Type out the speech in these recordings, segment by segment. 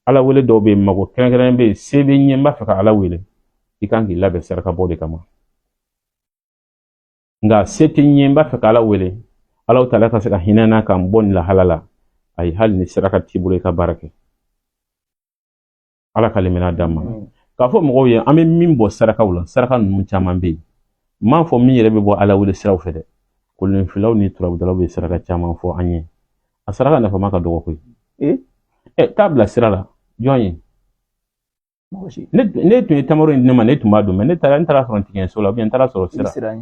Ala wele dɔw bɛ yen, mago kɛrɛnkɛrɛnnen bɛ yen, se bɛ n ye, n b'a fɛ ka Ala wele, i kan k'i labɛn saraka bɔ de kama. Nka se tɛ n ye, n b'a fɛ ka Ala wele, Ala taala ka se ka hinɛ n na ka n bɔ nin lahala la, ayi, hali ni saraka t'i bolo, i ka baara kɛ. Ala ka limaniya d'an ma. K'a fɔ mɔgɔw ye, an bɛ min bɔ sarakaw la, saraka ninnu caman bɛ yen, n m'a fɔ min yɛrɛ bɛ bɔ Ala wele siraw fɛ dɛ. Kolonfilaw ni turabudalaw bɛ saraka caman fɔ an ye, a saraka nafama ka dɔgɔ koyi. Ɛ, taa bila sira la, jɔn ye? Ne tun ye tamaro in di ne ma, ne tun b'a dun, mais ne taara, n taara sɔrɔ tigɛso la, n taara sɔrɔ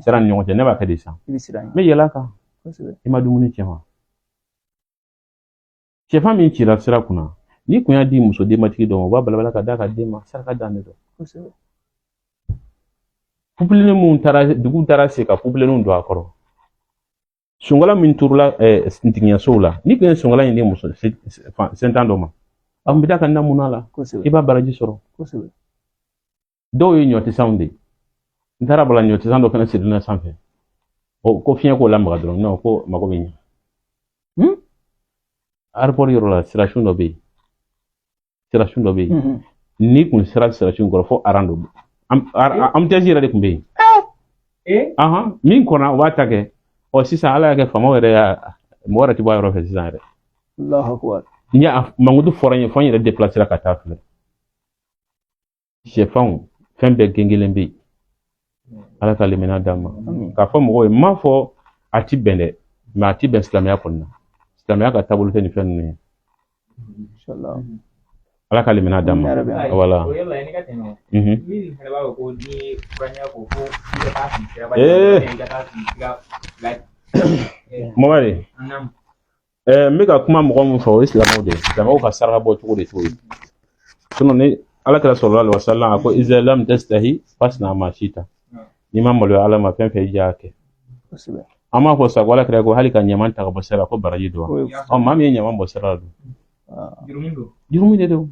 sira ni ɲɔgɔn cɛ, ne b'a kɛ de sisan, n bɛ yɛlɛ a kan. I ma dumuni tiɲɛ wa? Sɛfan min cira sira kunna, n'i kun y'a di muso denbatigi dɔ ma, u b'a balabala ka d'a ka den ma, saraka dan de don. Pupilini mun taara dugu taara se ka pupiliniw don a kɔrɔ, sonkala min turula ntigiɲɛsow la, n'i kun ye sonkala in di muso sentan dɔ ma, a kun bɛ taa ka na mun la, i b'a baraji sɔrɔ. Dɔw ye ɲɔtisanw de ye, n taara bala ɲɔtisan dɔ fana sirilen sanfɛ, ko fiɲɛ k'o lamaga dɔrɔn, non, ko mago bɛ ɲɛ. Aéroport yɔrɔ la, sirasun dɔ bɛ yen, sirasun dɔ bɛ yen, n'i kun sera sirasun kɔrɔ fo aran don, embouteillage yɛrɛ de tun bɛ yen. Ahan, min kɔnna, o b'a ta kɛ. Ɔ, sisan Ala y'a kɛ faamaw yɛrɛ y'a mɔgɔ yɛrɛ tɛ bɔ a yɔrɔ fɛ sisan yɛrɛ. Allahu akbar. N y'a mankutu fɔra n ye fo n yɛrɛ déplacera ka taa filɛ. Sɛfanw, fɛn bɛɛ gengelen bɛ yen. Ala ka limaniya d'an ma. K'a fɔ mɔgɔw ye, n m'a fɔ a ti bɛn dɛ, mais a ti bɛn silamɛya kɔni na. Silamɛya ka taabolo tɛ nin fɛn ninnu ye. Ala ka limaniya d'an ma. Wala. O yɔrɔ la, i ka tɛmɛ. Min fana b'a fɔ ko n'i ye fura ɲɛ ko fo i ka taa fili siraba i ka taa fili sira la. Mamadi. N bɛ ka kuma mɔgɔ min fɛ, o ye silamɛw de ye. Silamɛw ka saraka bɔ cogo de t'o ye. Sinon ni Ala kira sallallahu alaihi wasallam a ko iza lam tastahi fasna ma shita. N'i ma maloya Ala ma, fɛn fɛn i y'a kɛ. An b'a fɔ sa ko Ala kira ko hali ka ɲaman ta ka bɔ sira la, ko baraji don wa? Ɔ, maa min ye ɲaman bɔ sira la dun? Jurumu de don.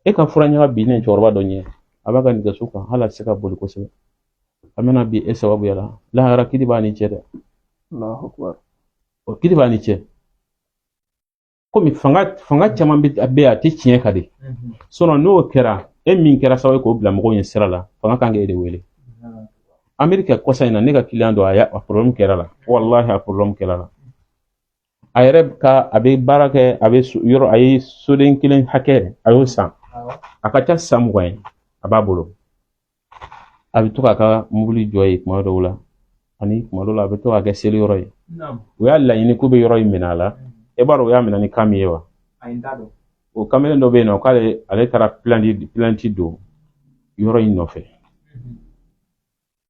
E ka fura ɲaga binnen cɛkɔrɔba dɔ ɲɛ, a b'a ka nɛgɛso kan, hali a tɛ se ka boli kosɛbɛ. A bɛna bi e sababuya la, lahara kiri b'a ni cɛ dɛ. O kiri b'a ni cɛ. Komi fanga caman bɛ yen, a tɛ tiɲɛ kan de. Sinon n'o kɛra, e min kɛra sababu ye k'o bila mɔgɔw ɲɛ sira la, fanga kan k'e de wele. Ameriki kɔsa in na, ne ka client dɔ, a y'a problème kɛra la, walahi, a problème kɛra la. A yɛrɛ ka, a bɛ baara kɛ, a bɛ yɔrɔ, a ye soden kelen hakɛ, a y'o san. A ka ca san 20 ye, a b'a bolo. A bɛ to k'a ka mobili jɔ yen kuma dɔw la, ani kuma dɔw la a bɛ to k'a kɛ seli yɔrɔ ye. U y'a laɲini k'u bɛ yɔrɔ in minɛ a la. E b'a dɔn u y'a minɛ ni kan min ye wa? O kamalen dɔ bɛ yen nɔ, k'ale ale taara plainte don yɔrɔ in nɔfɛ.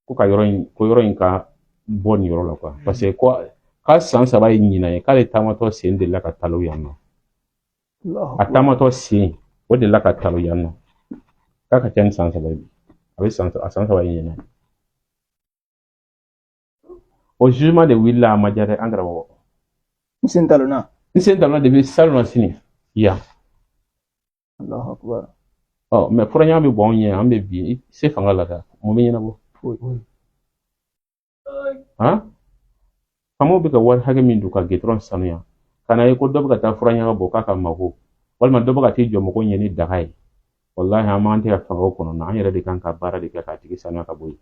Ko ka yɔrɔ in, ko yɔrɔ in ka bɔ nin yɔrɔ la quoi. Parce que ko k'a san 3 ye ɲinan ye, k'ale taamatɔ sen delila ka talo yan nɔ. A taamatɔ sen, o delila ka talo yan nɔ. K'a ka ca ni san 3 ye bi. A bɛ san, a san 3 ye ɲinan ye. O jugement de wulila, a ma diya dɛ, an karamɔgɔ. N sen talonna. N sen talonna depuis salon na sini yan. Allahu akbar. Ɔ, mais furaɲaga bɛ bɔ anw ɲɛ, an bɛ bin, i se fanga la ka mun bɛ ɲɛnabɔ? Foyi. Han? Faamaw bɛ ka wari hakɛ min don ka gitɔrɔn sanuya, ka na ye ko dɔ bɛ ka taa furaɲaga bɔ k'a ka mago, walima dɔ bɛ ka t'i jɔ mɔgɔw ɲɛ ni daga ye. Walahi, an m'an tɛ ka fangaw kɔnɔ na, an yɛrɛ de kan ka baara de kɛ k'a tigi sanuya ka bɔ yen.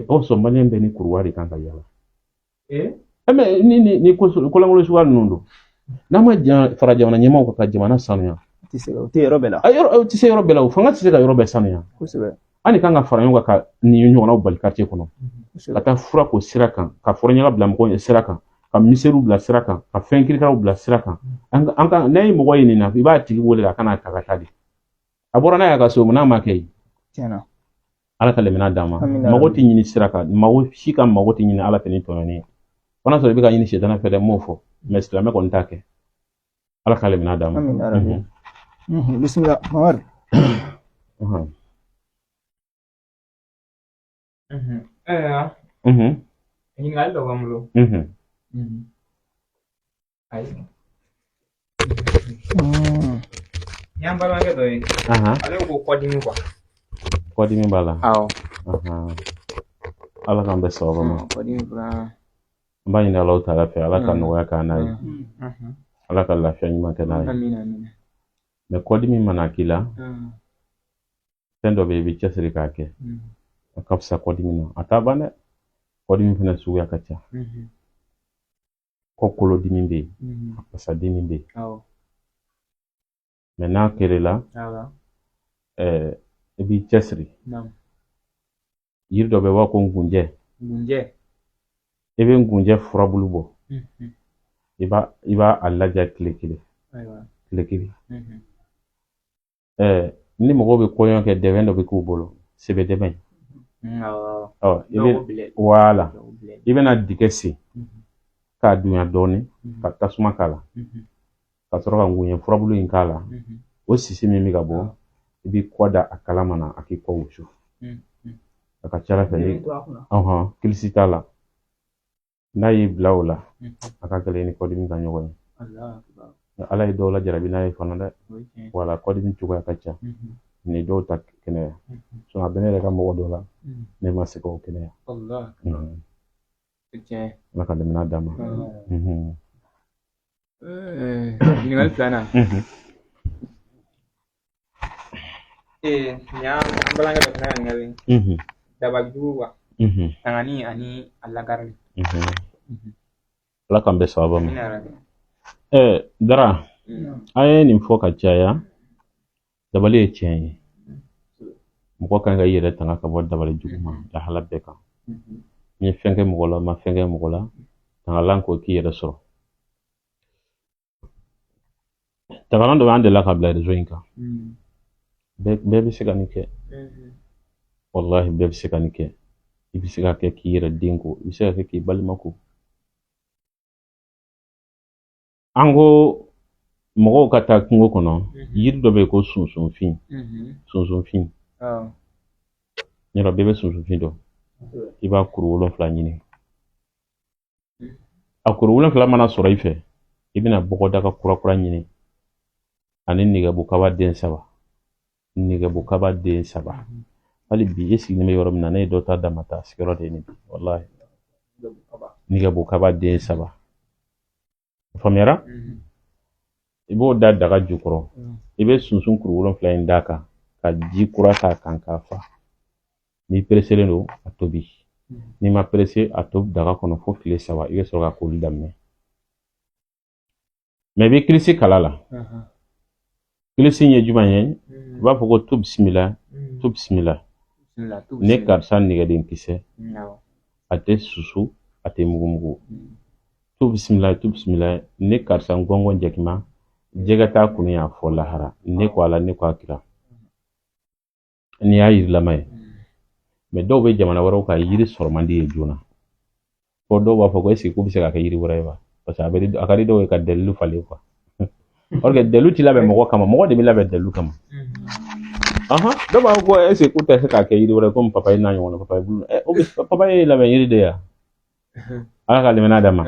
O sɔn maliyɛn bɛɛ ni kuruwa de kan ka yala. Mais ni kolankolon suguya ninnu don, n'a ma fara jamana ɲɛmaaw kan ka jamana sanuya. Tɛ se, o tɛ yɔrɔ bɛɛ la. A yɔrɔ, o tɛ se yɔrɔ bɛɛ la, o fanga tɛ se ka yɔrɔ bɛɛ sanuya. An de kan ka fara ɲɔgɔn kan ka nin ɲɔgɔnnaw bali quartier kɔnɔ. Ka taa fura ko sira kan, ka fura ɲaga bila mɔgɔw ɲɛ sira kan, ka miseliw bila sira kan, ka fɛn kirikaraw bila sira kan. An ka n'a ye mɔgɔ ye nin na, i b'a tigi wele a kana ta ka taa de. A bɔra n'a ye a ka so, n'a ma kɛ yen. Tiɲɛna. Ala ka limaniya d'an ma. Mago tɛ ɲini sira kan, mago si ka mago tɛ ɲini Ala fɛ ni tɔɲɔni ye. Fo n'a sɔrɔ i bɛ ka ɲini sitana fɛ dɛ, n m'o fɔ. Mais silamɛ kɔni t'a kɛ. Ala ka limaniya d'an ma. Amina rabi. Bisimilah, Mamadu. Ayiwa. Ɲininkali dɔ b'an bolo. Ayi. N y'an balimakɛ dɔ ye. Ale ko kɔdimi quoi. Kɔdimi b'a la. Awɔ. Ala k'an bɛn sababu ma. Kɔdimi fana. N b'a ɲini Alahu taala fɛ, Ala ka nɔgɔya k'an n'a ye. Ala ka lafiya ɲuman kɛ n'a ye. Amina, amina. Mais kɔdimi mana k'i la, fɛn dɔ bɛ yen, i bɛ cɛsiri k'a kɛ, a ka fisa kɔdimi na. A t'a ban dɛ, kɔdimi fana suguya ka ca. Kɔ kolodimi bɛ yen, fasadimi bɛ yen. Mais n'a kɛr'i la, i b'i cɛsiri. Yiri dɔ bɛ yen, u b'a ko ngunjɛ. Ngunjɛ. I bɛ ngunjɛ furabulu bɔ, i b'a a laja tile kelen, tile kelen. Ni mɔgɔw bɛ kɔɲɔ kɛ, dɛbɛn dɔ bɛ k'u bolo, sebe dɛbɛn. Ɔ, i bɛ, wala, i bɛna dingɛ sen k'a dunya dɔɔnin, ka tasuma k'a la, ka sɔrɔ ka ngunjɛ furabulu in k'a la. O sisi min bɛ ka bɔ, i b'i kɔ da a kalama na, a k'i kɔ wusu. A ka ca ala fɛ, ni ɔhɔn kilisi t'a la, n'a y'i bila o la, a ka gɛlɛn ni kɔdimi ka ɲɔgɔn ye. Ala ye dɔw lajarabi n'a ye fana dɛ. Wala, kɔdimi cogoya ka ca ni dɔw ta kɛnɛya. A bɛ ne yɛrɛ ka mɔgɔ dɔ la, ne ma se k'o kɛnɛya. Ala ka limaniya d'an ma. Ɲininkali filanan. Nin y'an balimakɛ dɔ fana ka ɲininkali ye. Dabali jugu wa tangani ani a lakarili. Ala k'an bɛn sababa ma. Dara, an ye nin fɔ ka caya. Dabali ye tiɲɛ ye. Mɔgɔ kan ka i yɛrɛ tanga ka bɔ dabali jugu ma lahala bɛɛ kan. N ye fɛn kɛ mɔgɔ la, n ma fɛn kɛ mɔgɔ la, tangalan ko k'i yɛrɛ sɔrɔ. Tangalan dɔ b'an delila ka bila réseau in kan. Bɛɛ bɛ se ka nin kɛ, walahi, bɛɛ bɛ se ka nin kɛ. I bɛ se ka kɛ k'i yɛrɛ den ko, i bɛ se ka kɛ k'i balima ko. An ko mɔgɔw ka taa kungo kɔnɔ, yiri dɔ bɛ yen ko sunsunfin. Sunsunfin, yɔrɔ bɛɛ bɛ sunsunfin dɔn. I b'a kuru 7 ɲini. A kuru 7 mana sɔrɔ i fɛ, i bɛna bɔgɔdaga kura kura ɲini ani nɛgɛbukaba den saba. Nɛgɛbukaba den saba. Hali bi, e sigilen bɛ yɔrɔ min na, ne ye dɔ ta dama ta sigiyɔrɔ de ye nin bi, walahi. Nɛgɛbukaba den saba, faamuyara? I b'o da daga jukɔrɔ, i bɛ sunsun kuru 7 in d'a kan, ka ji kura k'a kan k'a fa. N'i pereselen don, a tobi. N'i ma perese, a to daga kɔnɔ fo tile 3, i bɛ sɔrɔ ka koli daminɛ. Mais i bɛ kilisi kala la. Kilisi ye jumɛn ye? I b'a fɔ ko tu bisimila, tu bisimila, ne karisa nɛgɛden kisɛ, a tɛ susu, a tɛ mugumugu. Tu bisimila, tu bisimila, ne karisa ngɔngɔn jɛkima, jɛgɛ t'a kunu yan fɔ lahara. Ne ko Ala, ne ko a kira. Nin y'a yirilama ye. Mais dɔw bɛ jamana wɛrɛw kan, yiri sɔrɔ man di ye joona, fo dɔw b'a fɔ ko est-ce que k'u bɛ se ka kɛ yiri wɛrɛ ye wa? Parce que a ka di dɔw ye ka dalilu falen quoi. Or que dalilu ti labɛn mɔgɔ kama, mɔgɔ de bɛ labɛn dalilu kama. Ahan, dɔw b'a fɔ ko est-ce que k'u tɛ se k'a kɛ yiri wɛrɛ ye, komi papaye n'a ɲɔgɔnna, papaye bulu. O bɛ papaye ye labɛn yiri de ye. Ala ka limaniya d'an ma.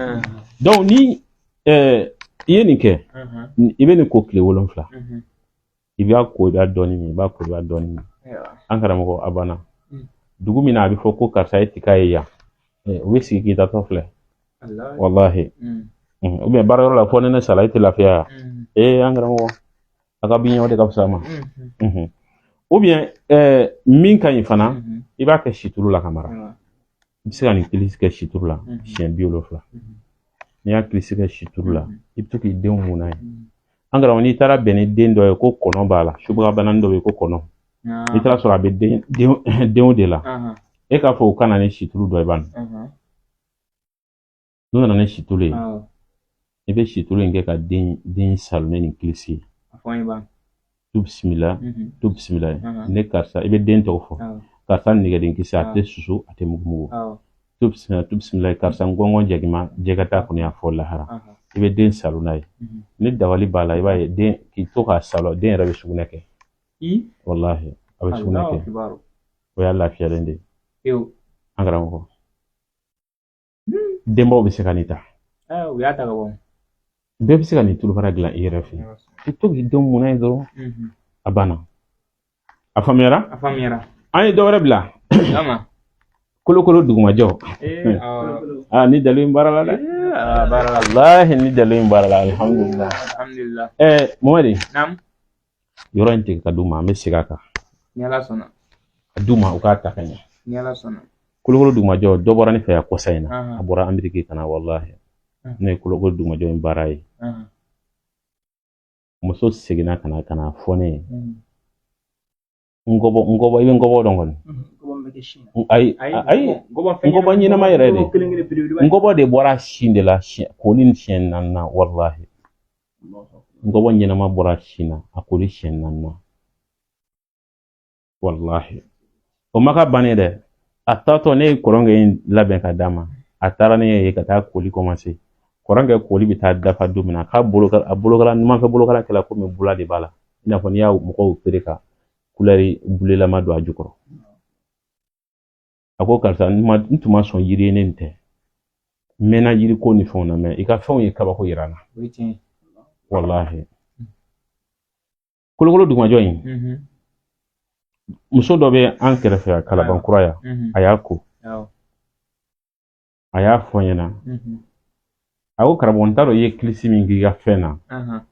Donc ni i ye nin kɛ, i bɛ nin ko tile 7. I b'a ko, i b'a dɔɔnin min, i b'a ko, i b'a dɔɔnin min. An karamɔgɔ, a banna. Dugu min na a bɛ fɔ ko karisa ye tika ye yan, u bɛ sigi k'i tatɔ filɛ, walahi. Ou bien baarayɔrɔ la, fɔ ni ne sara, e tɛ lafiya yan. Ee, an karamɔgɔ, a ka bin o de ka fisa ma. Ou bien min ka ɲi fana, i b'a kɛ situlu la ka mara. I bɛ se ka nin kilisi kɛ situlu la siɲɛ 70. N'i y'a kilisi kɛ situlu la, i bɛ to k'i denw mun n'a ye. An karamɔgɔ, n'i taara bɛn ni den dɔ ye ko kɔnɔ b'a la, subagabananin dɔ bɛ yen ko kɔnɔ, i taara sɔrɔ a bɛ denw de la, e k'a fɔ u ka na ni situlu dɔ ye bani. N'u nana ni situlu ye, i bɛ situlu in kɛ ka den salon ni nin kilisi ye. Tu bisimila, tu bisimila, ne karisa, i bɛ den tɔgɔ fɔ, karisa nɛgɛden kisɛ, a tɛ susu, a tɛ mugumugu. Tu bisimila, tu bisimila, karisa ngɔngɔn jɛkima, jɛgɛ t'a kɔnɔ yan fɔ lahara. I bɛ den salon n'a ye. Ni dabali b'a la, i b'a ye den k'i to k'a salon, den yɛrɛ bɛ sugunɛ kɛ. Walahi, a bɛ sugunɛ kɛ. O y'a lafiyalen de ye. An karamɔgɔ, denbaw bɛ se ka nin ta. U y'a ta ka bɔ. Bɛɛ bɛ se ka nin tulufara dilan i yɛrɛ fɛ. I to k'i denw mun n'a ye dɔrɔn, a banna. A faamuyara? A faamuyara. An ye dɔ wɛrɛ bila. Kolokolo dugumajɔ. Aa, ni dalu in baara la dɛ. Baara la. Walahi ni dalu in baara la, alhamdulillah. Alhamdulillah. Mamadi. Naam. Yɔrɔ in tigɛ ka d'u ma, an bɛ segin a kan. Ni Ala sɔnna. A d'u ma, u k'a ta ka ɲɛ. Ni Ala sɔnna. Kolokolo dugumajɔ, dɔ bɔra ne fɛ yan kɔsa in na, a bɔra Ameriki ka na, walahi. Ne ye kolokolo dugumajɔ in baara ye. Muso seginna ka na ka na fɔ ne ye. Ngɔbɔ, ngɔbɔ, i bɛ ngɔbɔ dɔn kɔni? Ayi, ayi, ngɔbɔ ɲɛnama yɛrɛ de. Ngɔbɔ de bɔra sin de la, koli ni siɲɛ naaninan, walahi. Ngɔbɔ ɲɛnama bɔra sin na, a koli siɲɛ naaninan. Walahi. O ma ka bannen dɛ. A taatɔ ne ye kɔrɔnkɛ in labɛn ka d'a ma. A taara ne ye ka taa koli commencer. Kɔrɔnkɛ koli bɛ taa dafa don min na, k'a bolo, a bolokala, numanfɛ bolokala kɛla komi bula de b'a la. I n'a fɔ n'i y'a mɔgɔw feere ka couleur bulelama don a jukɔrɔ. A ko karisa, n tun ma sɔn yiri ye, ne nin tɛ. N mɛnna yiri ko ni fɛnw na, mɛ i ka fɛnw ye kabako yira n na. Walahi. Kolokolo dugumajɔ in, muso dɔ bɛ an kɛrɛfɛ yan, Kalabankura yan, a y'a ko. A y'a fɔ n ɲɛna. A ko karamɔgɔ, n t'a dɔn i ye kilisi min k'i ka fɛn na.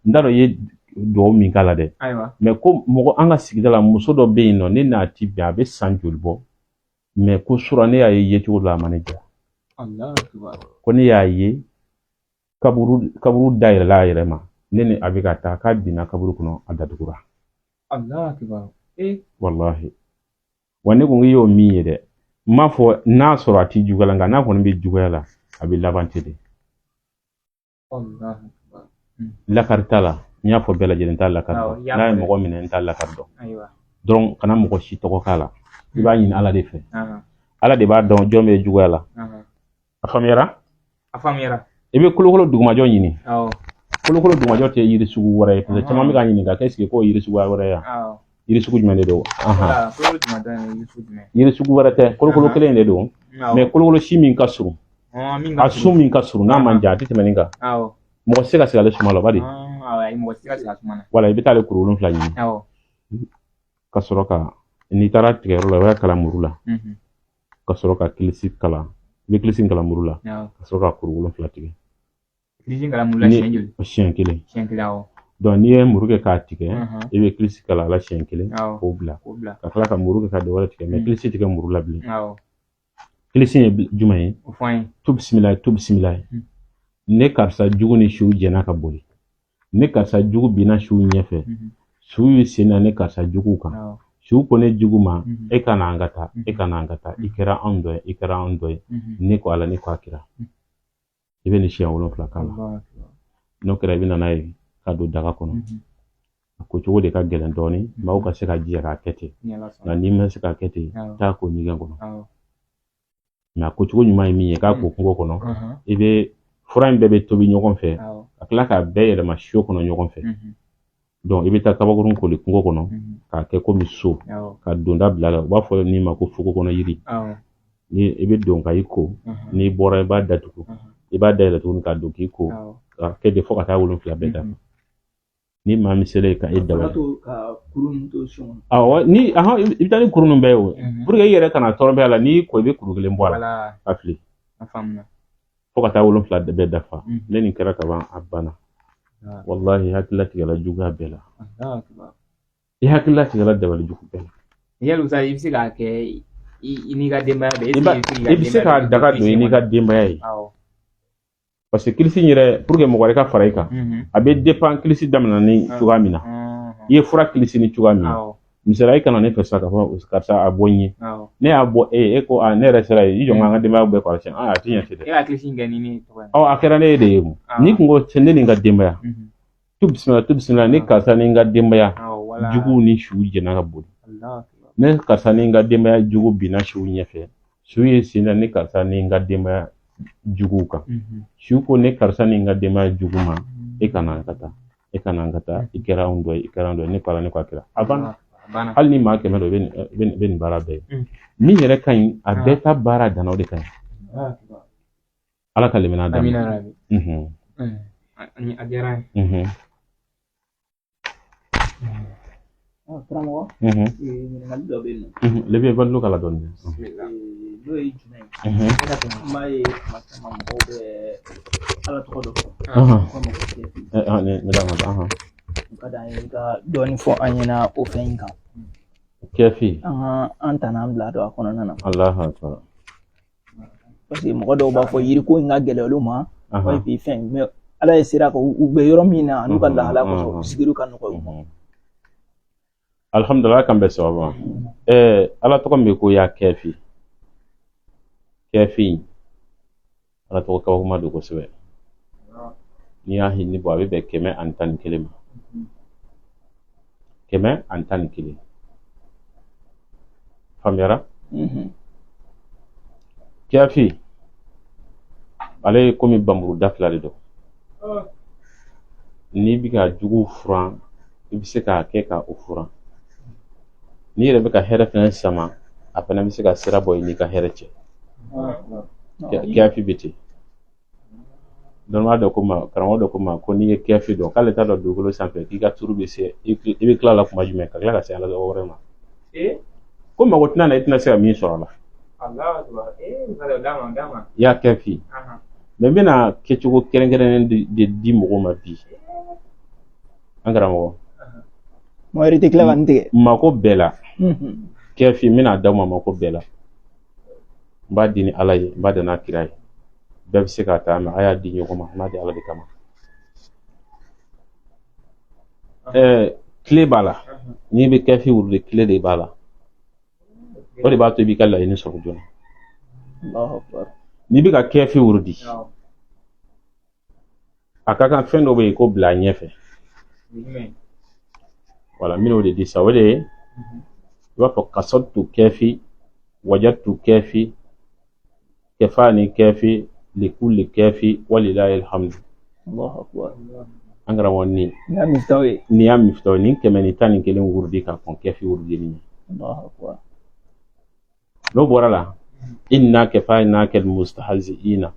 N t'a dɔn i ye duwawu min k'a la dɛ. Mɛ ko mɔgɔ an ka sigida la, muso dɔ bɛ yen nɔ, ne n'a ti bɛn, a bɛ san joli bɔ. Mɛ ko sura ne y'a ye yecogo dɔ la, a ma ne diya. Ko ne y'a ye kaburu dayɛlɛla a yɛrɛ ma. Ne ni a bɛ ka taa, k'a binna kaburu kɔnɔ, a datugura. Walahi. Wa ne ko k'i y'o min ye dɛ. N m'a fɔ n'a sɔrɔ a ti juguya la, nka n'a kɔni bɛ juguya la, a bɛ laban ten de. Lakari t'a la, n y'a fɔ bɛɛ lajɛlen t'a lakari dɔn. N'a ye mɔgɔ minɛ, n t'a lakari dɔn. Dɔrɔn kana mɔgɔ si tɔgɔ k'a la. I b'a ɲini Ala de fɛ. Ala de b'a dɔn jɔn bɛ juguya la. A faamuyara? A faamuyara. I bɛ kolokolo dugumajɔ ɲini. Kolokolo dugumajɔ tɛ yiri sugu wɛrɛ ye. Parce que caman bɛ ka ɲininka k'est-ce que k'o yiri suguya wɛrɛ ye? Yiri sugu jumɛn de don? Yiri sugu wɛrɛ tɛ, kolokolo kelen de don. Mɛ kolokolo si min ka surun, a sun min ka surun, n'a man jan, a tɛ tɛmɛ nin kan. Mɔgɔ tɛ se ka sigi ale suma la, o ba di. Wala i bɛ taa ale kuru 7 ɲini. Ka sɔrɔ ka n'i taara tigɛyɔrɔ la, i b'a kala muru la. Ka sɔrɔ ka kilisi kala. I bɛ kilisi kala muru la. Ka sɔrɔ ka kuru 7 tigɛ. Kilisi kala muru la siɲɛ joli? Siɲɛ kelen. Siɲɛ kelen, awɔ. Donc n'i ye muru kɛ k'a tigɛ, i bɛ kilisi kala a la siɲɛ kelen k'o bila. Ka tila ka muru kɛ ka dɔ wɛrɛ tigɛ, mɛ kilisi tigɛ muru la bilen. Kilisi ye jumɛn ye? O fɔ an ye. Tu bisimila, tu bisimila. Ne karisa jugu ni su jɛnna ka boli. Ne karisa jugu binna su ɲɛfɛ. Su y'i sen na ne karisa jugu kan. Su ko ne jugu ma, e ka na an ka taa, e ka na an ka taa, i kɛra anw dɔ ye, i kɛra anw dɔ ye. Ne ko Ala, ne ko a kira. I bɛ nin siɲɛ 7 k'a la. N'o kɛra, i bɛ na n'a ye ka don daga kɔnɔ. A ko cogo de ka gɛlɛn dɔɔnin, maaw ka se ka jija k'a kɛ ten. Nka n'i ma se k'a kɛ ten, taa ko ɲɛgɛn kɔnɔ. Nka ko cogo ɲuman ye min ye, k'a ko kungo kɔnɔ, i bɛ fura in bɛɛ bɛ tobi ɲɔgɔn fɛ, ka tila k'a bɛɛ yɛlɛma siyo kɔnɔ ɲɔgɔn fɛ. Donc i bɛ taa kabakurun koli kungo kɔnɔ, k'a kɛ komi so, ka donda bila la. U b'a fɔ min ma ko fogo kɔnɔ yiri. Ni i bɛ don ka i ko, n'i bɔra i b'a datugu, i b'a dayɛlɛ tuguni k'a don k'i ko, k'a kɛ de fo ka taa 7 bɛɛ dafa. Ni maa min sera ka e dabali. Awɔ, ni i bɛ taa ni kuru ninnu bɛɛ ye o. Pour que i yɛrɛ kana tɔɔrɔ bɛɛ a la, n'i ko i bɛ kuru kelen bɔ a la ka fili. Fo ka taa 7 bɛɛ dafa. Ne nin kɛra ka ban, a banna. Walahi, hakili latigɛla juguya bɛɛ la. I hakili latigɛla dabali jugu bɛɛ la. Yali i bɛ se k'a kɛ i n'i ka denbaya bɛɛ. I bɛ se k'a daga don i n'i ka denbaya ye. Parce que kilisi in yɛrɛ, pour que mɔgɔ wɛrɛ ka fara i kan, a bɛ dépend kilisi daminɛ ni cogoya min na. I ye fura kilisi ni cogoya min na. Misaliya, i kana ne fɛ sisan k'a fɔ karisa a bɔ n ye. Ne y'a bɔ e ye, e ko ne yɛrɛ sera yen, i jɔ n ka denbaya bɛɛ kɔrɔsiyɛn. A ti ɲɛ ten dɛ. E ka kilisi in kɛ ni ne tɔgɔ ye. Ɔ, a kɛra ne de ye o. N'i kun ko ne ni n ka denbaya. Tu bisimila, tu bisimila, ne karisa ni n ka denbaya juguw ni su jɛnna ka boli. Ne karisa ni n ka denbaya jugu binna su ɲɛfɛ. Su ye sen da ne karisa ni n ka denbaya juguw kan. Su ko ne karisa ni n ka denbaya jugu ma, e ka na an ka taa, e ka na an ka taa, i kɛra anw dɔ ye, i kɛra anw dɔ ye, ne ko Ala, ne ko a kira. A banna. Hali ni maa 100 don, i bɛ nin baara bɛɛ ye. Min yɛrɛ ka ɲi, a bɛɛ ta baara danna, o de ka ɲi. Ala ka lemina d'a ma. A diyara n ye. Karamɔgɔ, ɲininkali dɔ bɛ yen nɔ. Lebi valido k'a la dɔɔnin. N'o ye jumɛn ye? An b'a ye tuma caman mɔgɔw bɛ Ala tɔgɔ dɔ fɔ. K'u ma ko kɛfi. U ka d'an ye i ka dɔɔnin fɔ an ɲɛna o fɛn in kan. Kɛfi. An ka an tana bila don a kɔnɔna na. Alahu akbar. Parce que mɔgɔ dɔw b'a fɔ yiriko in ka gɛlɛn olu ma. Et puis fɛn, mais Ala ye sera ka u bɛ yɔrɔ min na an'u ka lahala kosɔn, sigiriw ka nɔgɔ u ma. Alhamdulillah, kan bɛ sababu ma. Ala tɔgɔ min bɛ ko ya kɛfi. Kɛfi Ala tɔgɔ kabakoma don kosɛbɛ. N'i y'a hindi bɔ, a bɛ bɛn 111 ma. 111. Faamuyara? Kɛfi ale ye komi bamuru da fila de don. N'i bɛ ka jugu furan, i bɛ se k'a kɛ ka o furan. N'i yɛrɛ bɛ ka hɛrɛ fɛnɛ sama, a fɛnɛ bɛ se ka sira bɔ i n'i ka hɛrɛ cɛ. Kɛfi bɛ ten. Dɔnnibaa dɔ ko ma, karamɔgɔ dɔ ko ma ko n'i ye kɛfi dɔn, k'ale t'a dɔn dugukolo sanfɛ k'i ka turu bɛ se, i bɛ tila la kuma jumɛn ka tila ka se Ala wɛrɛ ma. Ko mago tɛna na, i tɛna se ka min sɔrɔ a la. I y'a kɛfi. Mais n bɛna kɛcogo kɛrɛnkɛrɛnnen de di mɔgɔw ma bi. An karamɔgɔ. Mɔgɔ yɛrɛ tɛ tila ka nin tigɛ. Mako bɛɛ la. Kɛfi n bɛna d'aw ma mako bɛɛ la. N b'a di ni Ala ye, n b'a di n'a kira ye. Bɛɛ bɛ se k'a ta, mais a y'a di ɲɔgɔn ma, n b'a di Ala de kama. Tile b'a la. N'i bɛ kɛfi wurudi, tile de b'a la. O de b'a to i b'i ka laɲini sɔrɔ joona. N'i bɛ ka kɛfi wurudi, a ka kan fɛn dɔ bɛ yen ko bila a ɲɛfɛ. Wala, n bɛn'o de di sa. O de ye i b'a fɔ kasɔtu kɛfi, wajatu kɛfi, kɛfani kɛfi, likuli kɛfi, walilahi alhamdu. An karamɔgɔ nin. Nin y'a mifitaw ye. Nin y'a mifitaw ye. Nin 111 wurudi ka kɔn kɛfi wurudi nin ɲɛ. N'o bɔra la, inna kɛfayna kal mustahzi'ina.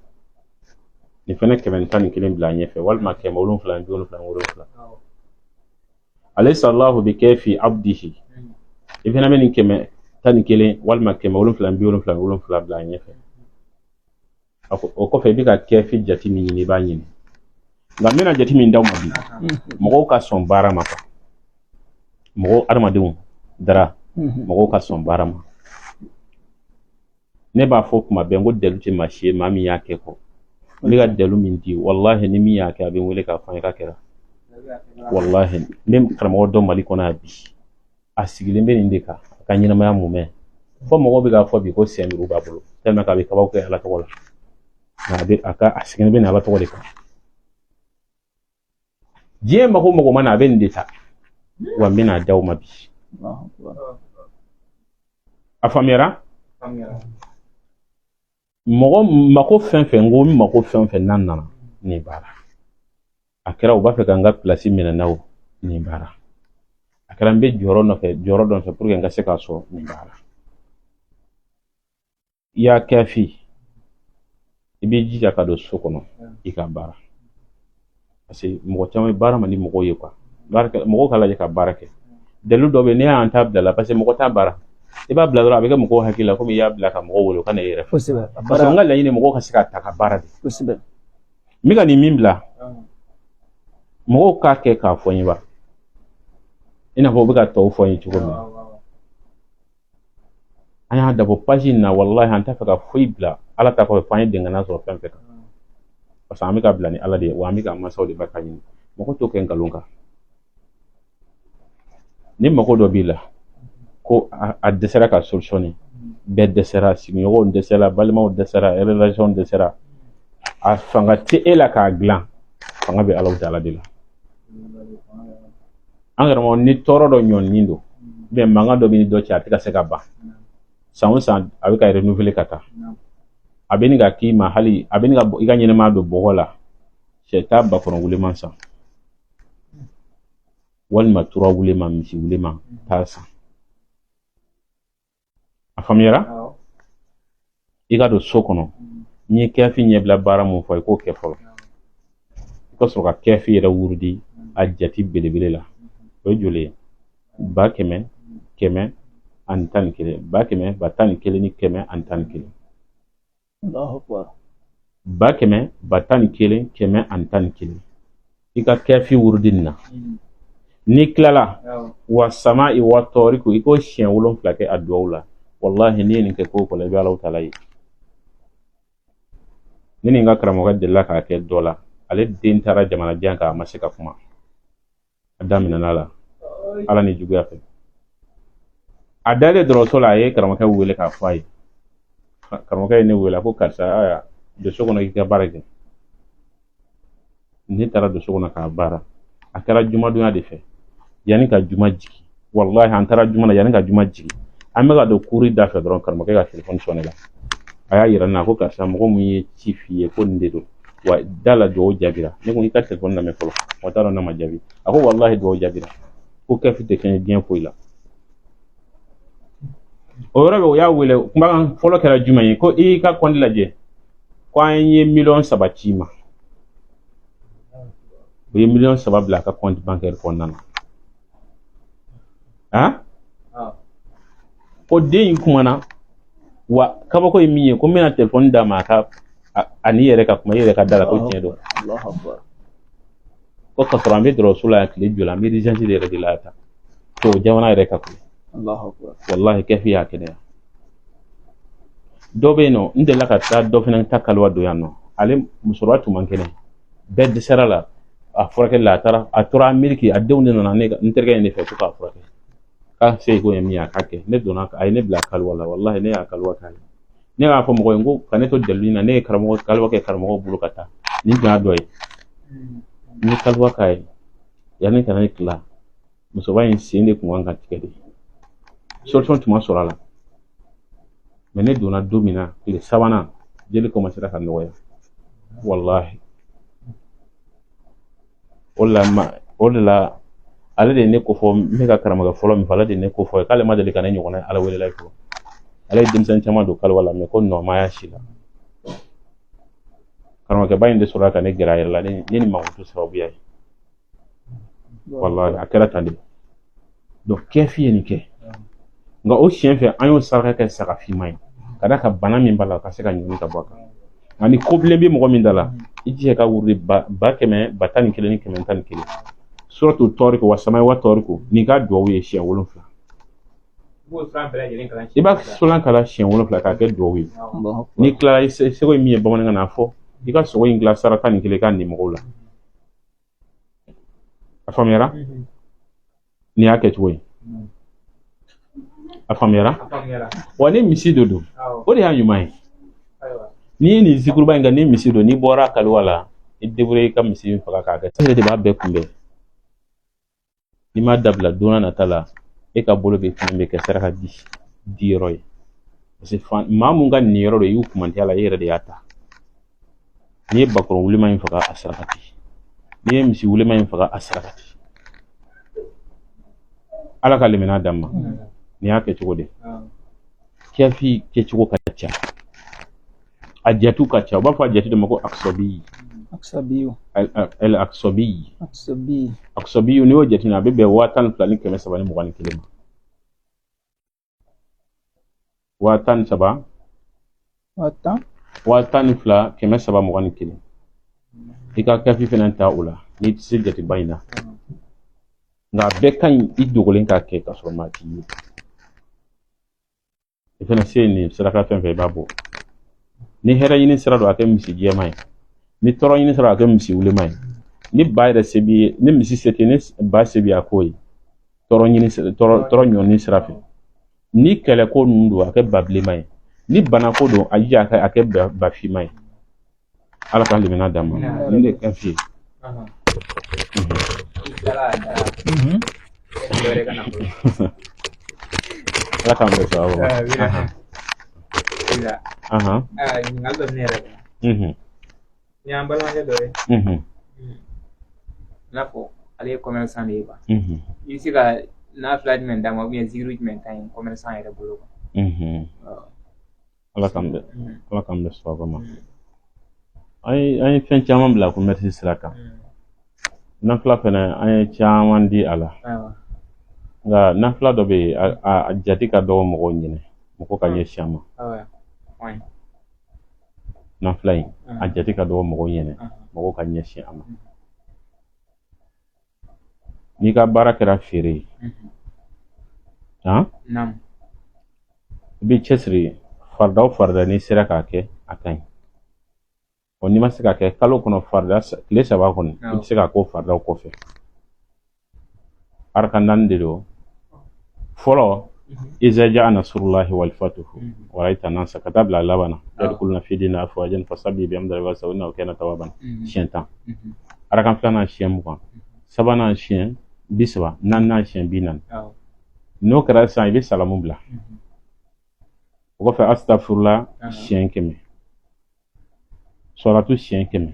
Nin fɛnɛ 111 bila a ɲɛfɛ, walima 777. Alaysa Allahu bi kafi abdihi. I fɛnɛ bɛ nin 111 walima 777 bila a ɲɛfɛ. O kɔfɛ i bɛ ka kɛfi jate min ɲini, i b'a ɲini. Nka n bɛna jate min d'aw ma bi, mɔgɔw ka sɔn baara ma quoi. Mɔgɔw, adamadenw dara, mɔgɔw ka sɔn baara ma. Ne b'a fɔ kuma bɛɛ n ko dalu tɛ maa si ye maa min y'a kɛ kɔ. N bɛ ka dalu min di, walahi ni min y'a kɛ, a bɛ n wele k'a fɔ n ye k'a kɛra. Walahi n bɛ karamɔgɔ dɔ Mali kɔnɔ yan bi, a sigilen bɛ nin de kan a ka ɲɛnamaya mumɛ. Fo mɔgɔw bɛ k'a fɔ bi ko sen duuru b'a bolo, tellement k'a bɛ kabako kɛ Ala tɔgɔ la. Nka a bɛ a ka a sigilen bɛ nin Ala tɔgɔ de kan. Diɲɛ mako mɔgɔ mana, a bɛ nin de ta. Wa n bɛna d'aw ma bi. A faamuyara? Mɔgɔ mako fɛn fɛn, n ko n mako fɛn fɛn n'a nana nin baara. A kɛra u b'a fɛ ka n ka place minɛ na o, nin baara. A kɛra n bɛ jɔyɔrɔ nɔfɛ, jɔyɔrɔ dɔ nɔfɛ pour que n ka se k'a sɔrɔ, nin baara. I y'a kɛfi, i b'i jija ka don so kɔnɔ i ka baara. Parce que mɔgɔ caman bɛ baara man di mɔgɔw ye quoi. Baara kɛ, mɔgɔw ka lajɛ ka baara kɛ. Dalu dɔ bɛ yen, n'i y'an ta bila la, parce que mɔgɔ t'a baara. I b'a bila dɔrɔn, a bɛ kɛ mɔgɔw hakili la komi i y'a bila ka mɔgɔw wele u ka na e yɛrɛ fɛ. Parce que n ka laɲini mɔgɔw ka se k'a ta ka baara de. N bɛ ka nin min bila, mɔgɔw k'a kɛ k'a fɔ n ye ba. I n'a fɔ u bɛ ka tɔw fɔ n ye cogo min na. An y'a dabɔ page in na, walahi an t'a fɛ ka foyi bila Ala ta kɔfɛ f'an ye dɛngɛnna sɔrɔ fɛn fɛn kan. Parce que an bɛ ka bila ni Ala de ye, wa an bɛ ka mansaw de barika ɲini. Mɔgɔ t'o kɛ nkalon kan. Ni mago dɔ b'i la, ko a dɛsɛra ka solutionner, bɛɛ dɛsɛra, sigiɲɔgɔnw dɛsɛra, balimaw dɛsɛra, relation dɛsɛra, a fanga tɛ e la k'a dilan, fanga bɛ Alahu taala de la. An karamɔgɔ, ni tɔɔrɔ dɔ ɲɔninen don, ou mankan dɔ bɛ ni dɔ cɛ, a tɛ ka se ka ban. San o san a bɛ ka renouveler ka taa. A bɛ nin ka k'i ma, hali a bɛ nin ka i ka ɲɛnɛmaya don bɔgɔ la. Sɛ taa bakɔrɔn wuleman san, walima tura wuleman, misi wuleman taa san. A faamuyara? I ka don so kɔnɔ, n'i ye kɛfi ɲɛbila baara mun fɔ, i k'o kɛ fɔlɔ. I ka sɔrɔ ka kɛfi yɛrɛ wurudi a jate belebele la. O ye joli ye? 100 111, 100 111 111. Ba kɛmɛ ba tan ni kelen kɛmɛ ani tan ni kelen, i ka kɛfi wurudi nin na. N'i tilala, wa sama i wa tɔɔri ko, i k'o siɲɛ 7 kɛ a duwawu la. Walahi, n'i ye nin kɛ ko o ko la, i bɛ Alahu taala ye. Ne ni n ka karamɔgɔ delila k'a kɛ dɔ la, ale den taara jamana jan kan, a ma se ka kuma, a daminɛna la Ala ni juguya fɛ. A dalen dɔgɔtɔrɔso la, a ye karamɔgɔkɛ wele k'a fɔ a ye. Karamɔgɔkɛ ye ne wele, a ko: "Karisa, aya don so kɔnɔ, k'i ka baara kɛ." Ne taara don so kɔnɔ k'a baara. A kɛra jumadonya de fɛ, yanni ka juma jigin. Walahi, an taara juma na, yanni ka juma jigin, an bɛ ka don kuri da fɛ dɔrɔn, karamɔgɔkɛ ka telefɔni sɔnni la. A y'a yira n na ko: "Karisa, mɔgɔ mun ye ci f'i ye ko nin de don wa, da la duwawu jaabira." Ne ko: "I ka telefɔni lamɛn fɔlɔ, mɔgɔ t'a dɔn n'a ma jaabi." A ko: "Walahi, duwawu jaabira, ko kɛfi tɛ fɛn ye diɲɛ foyi la." O yɔrɔ bɛ, o y'a wele. Kumakan fɔlɔ kɛra jumɛn ye? Ko: "I y'i ka kɔnti lajɛ, ko an ye miliyɔn 3 ci ma." U ye miliyɔn 3 bila a ka compte bancaire kɔnɔna na. Han, ko den in kumana wa, kabako ye min ye, ko n bɛna telefɔni d'a ma, a ka a n'i yɛrɛ ka kuma, i yɛrɛ ka da la ko tiɲɛ don. Ko ka sɔrɔ an bɛ dɔgɔtɔrɔso la yan tile joli, an bɛ urgence de yɛrɛ de la tan to jamana yɛrɛ ka koyi. Walahi, kɛfi y'a kɛnɛya. Dɔ bɛ yen nɔ, n delila ka taa dɔ fana ta kaliwa don yan nɔ. Ale musokɔrɔba tun man kɛnɛ, bɛɛ dɛsɛra la a furakɛli la. A taara, a tora Ameriki, a denw de nana ne n terikɛ in de fɛ ko k'a furakɛ, k'a se ko ye min ye, a k'a kɛ. Ne donna, a ye ne bila kaliwa la. Walahi, ne y'a kaliwa k'a ye. Ne y'a fɔ mɔgɔ ye ko ka ne to dalilu na, ne ye karamɔgɔ kaliwa kɛ karamɔgɔw bolo ka taa. Nin tun y'a dɔ ye. N ye kaliwa k'a ye. Yanni ka ne tila, musokɔrɔba in sen de tun kan ka tigɛ de, solution tun ma sɔrɔ a la. Mais ne donna don min na, tile sabanan, jeli commencera ka nɔgɔya, walahi. O de la ma, o de la ale de ye ne ko fɔ, n bɛ ka karamɔgɔ fɔlɔ min fɔ, ale de ye ne ko fɔ k'ale ma deli ka ne ɲɔgɔnna Ala welela fɔlɔ. Ale ye denmisɛnnin caman don kaliwa la, mais ko nɔ ma y'a si la. Karamɔgɔkɛba in de sɔrɔla ka ne gɛrɛ a yɛrɛ la ne ni mankutu sababuya ye. Walahi, a kɛra tan de. Donc kɛfi ye nin kɛ, nka o siɲɛ fɛ, an y'o saraka kɛ saga finman ye, ka d'a kan bana min b'a la, ka se ka ɲɔni ka bɔ a kan. Nka ni ko bilen bɛ mɔgɔ min da la, i jija ka wurudi ba kɛmɛ ba tan ni kelen ni kɛmɛ tan ni kelen, suratu tɔɔri ko wa samaya wa tɔɔri ko, nin ka duwawu ye siɲɛ 7. I b'a suran kalan siɲɛ 7 k'a kɛ duwawu ye. N'i tilala, i seko ye min ye bamanankan na, a fɔ. I ka sogo in dilan sara 11, k'a nin mɔgɔw la. A faamuyara? Nin y'a kɛcogo ye. A faamuyara wa? Ni misi de don, o de y'a ɲuman ye. N'i ye nin zikuruba in kɛ ni misi don, n'i bɔra kaliwa la, i débrouiller i ka misi in faga k'a kɛ. E yɛrɛ de b'a bɛɛ kunbɛn. N'i m'a dabila, don n'a nata la, e ka bolo bɛ fɛn bɛ kɛ saraka di di yɔrɔ ye, parce que maa mun ka nin yɔrɔ don, i y'u kumantiya la, i yɛrɛ de y'a ta. N'i ye bakɔrɔn wulima in faga, a sarakati. N'i ye misi wulima in faga, a sarakati. Ala ka limaniya d'an ma. Nin y'a kɛcogo de. Kɛfi kɛcogo ka ca, a jatu ka ca. U b'a fɔ a jatu de ma ko akisɔbi. Aksabiyu. El akisɔbi. Aksabi. Akisɔbi, n'i y'o jateminɛ, a bɛ bɛn 12,321 ma. 13,000. 10,000. 12,321. I ka kɛfi fɛnɛ ta o la, n'i tɛ se jateba in na. Nka a bɛɛ ka ɲi i dogolen k'a kɛ, k'a sɔrɔ maa t'i ye. I fɛnɛ se ye nin saraka fɛn fɛn, i b'a bɔ. Ni hɛrɛ ɲini sira don, a kɛ misi jɛman ye. Ni tɔɔrɔ ɲini sira don, a kɛ misi wulenman ye. Ni ba yɛrɛ se b'i ye, ni misi se tɛ, ni ba se b'i ye, a k'o ye tɔɔrɔ ɲini, tɔɔrɔ ɲɔni sira fɛ. Ni kɛlɛko ninnu don, a kɛ ba bilenman ye. Ni banako don, a jija a kɛ ba finman ye. Ala ka limaniya d'an ma. Nin de ka f'i ye. Mhm. Ala k'an bɛɛ sababu ma. Ahan. Ɲininkali dɔ bɛ ne yɛrɛ kɔnɔ. Ni y'an balimakɛ dɔ ye, i n'a fɔ ale ye commerçant de ye quoi. I bɛ se ka nafila jumɛn d'a ma, ou bien zikiru jumɛn ka ɲi commerçant yɛrɛ bolo quoi? Ala k'an bɛɛ sababu ma. An ye fɛn caman bila commerce sira kan. Nafila fɛnɛ, an ye caman di a la. Nka nafila dɔ bɛ yen, a jate ka dɔgɔ mɔgɔw ɲinɛ, mɔgɔ ka ɲɛsin a ma. Nafila in a jate ka dɔgɔ mɔgɔw ɲɛnɛ, mɔgɔw ka ɲɛsin a ma. N'i ka baara kɛra feere ye, han, i b'i cɛsiri farida o farida, n'i sera k'a kɛ, a ka ɲi. Ɔ, n'i ma se k'a kɛ kalo kɔnɔ farida tile 3 kɔni, i bɛ se k'a k'o faridaw kɔfɛ. Araka naani de don. Fɔlɔ, iza jaa nasrullahi wal fatuhu wa ra'aita nasa, ka taa bila a laban na, yadkhuluna fi dini afwajan fasabbih bihamdi rabbika wastaghfirhu innahu kana tawwaban, siɲɛ 10. Arakan filanan siɲɛ 20, sabanan siɲɛ 30, naaninan siɲɛ 40. N'o kɛra sisan, i bɛ salamu bila. O kɔfɛ, astafurula siɲɛ 100, sɔlatu siɲɛ 100.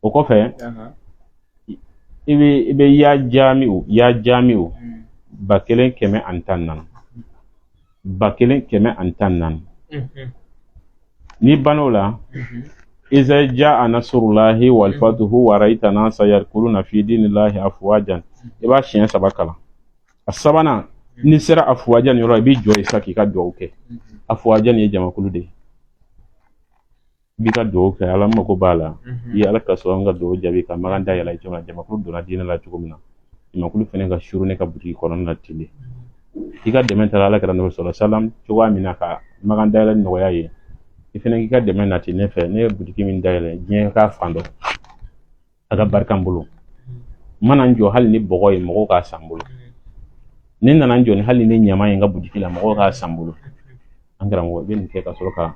O kɔfɛ, i bɛ ya jamiu, ya jamiu 1114, 1114. N'i bann'o la, iza jaa nasrullahi wal fatuhu wa ra'aita nasa yadkhuluna fi dinillahi afwajan, i b'a siɲɛ 3 kalan. A sabanan, n'i sera afwajan yɔrɔ, i b'i jɔ yen sa k'i ka dugawu kɛ. Afwajan ye jamakulu de ye. I b'i ka dugawu kɛ, Ala mako b'a la, i ye Ala ka sɔrɔ an ka dugawu jaabi ka makan dayɛlɛ cogo min na, jamakulu donna diinɛ la cogo min na, jamakulu fana ka suru ne ka butigi kɔnɔna na ten de. I ka dɛmɛ taara Ala kɛra nabi sɔrɔ salam cogoya min na ka makan dayɛlɛ nɔgɔya ye, i fana k'i ka dɛmɛ nati ne fɛ. Ne ye butigi min dayɛlɛ, diɲɛ k'a fan dɔn, a ka barika n bolo. N mana n jɔ hali ni bɔgɔ ye, mɔgɔw k'a san n bolo. Ni n nana n jɔ ni hali ni ɲama ye n ka butigi la, mɔgɔw k'a san n bolo. An karamɔgɔ, i bɛ nin kɛ ka sɔrɔ ka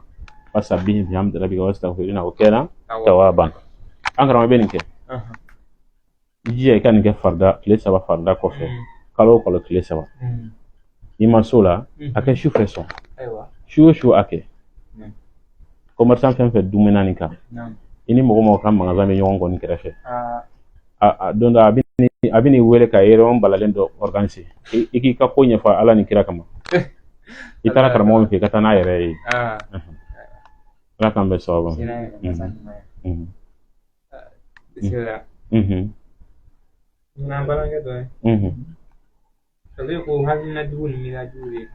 fasabbih bihamdi rabbika wastaghfirhu innahu kana tawwaban. An karamɔgɔ, i bɛ nin kɛ, i jija i ka nin kɛ farida tile 3 farida kɔfɛ, kalo o kalo tile 3. N'i ma s'o la, a kɛ su fɛ sɔn, su o su a kɛ. Commerçant fɛn fɛn dumuni nin kan, i ni mɔgɔ mɔgɔ ka magasin bɛ ɲɔgɔn kɔni kɛrɛfɛ, a don dɔ a bɛ n'i wele ka réunion balalen dɔ organiser, i k'i ka ko ɲɛfɔ Ala ni kira kama. I taara karamɔgɔ min fɛ, i ka taa n'a yɛrɛ ye. Ala k'an bɛn sababu ma. N'an balimakɛ dɔ ye, ale ko hakilina jugu ni miiriya jugu de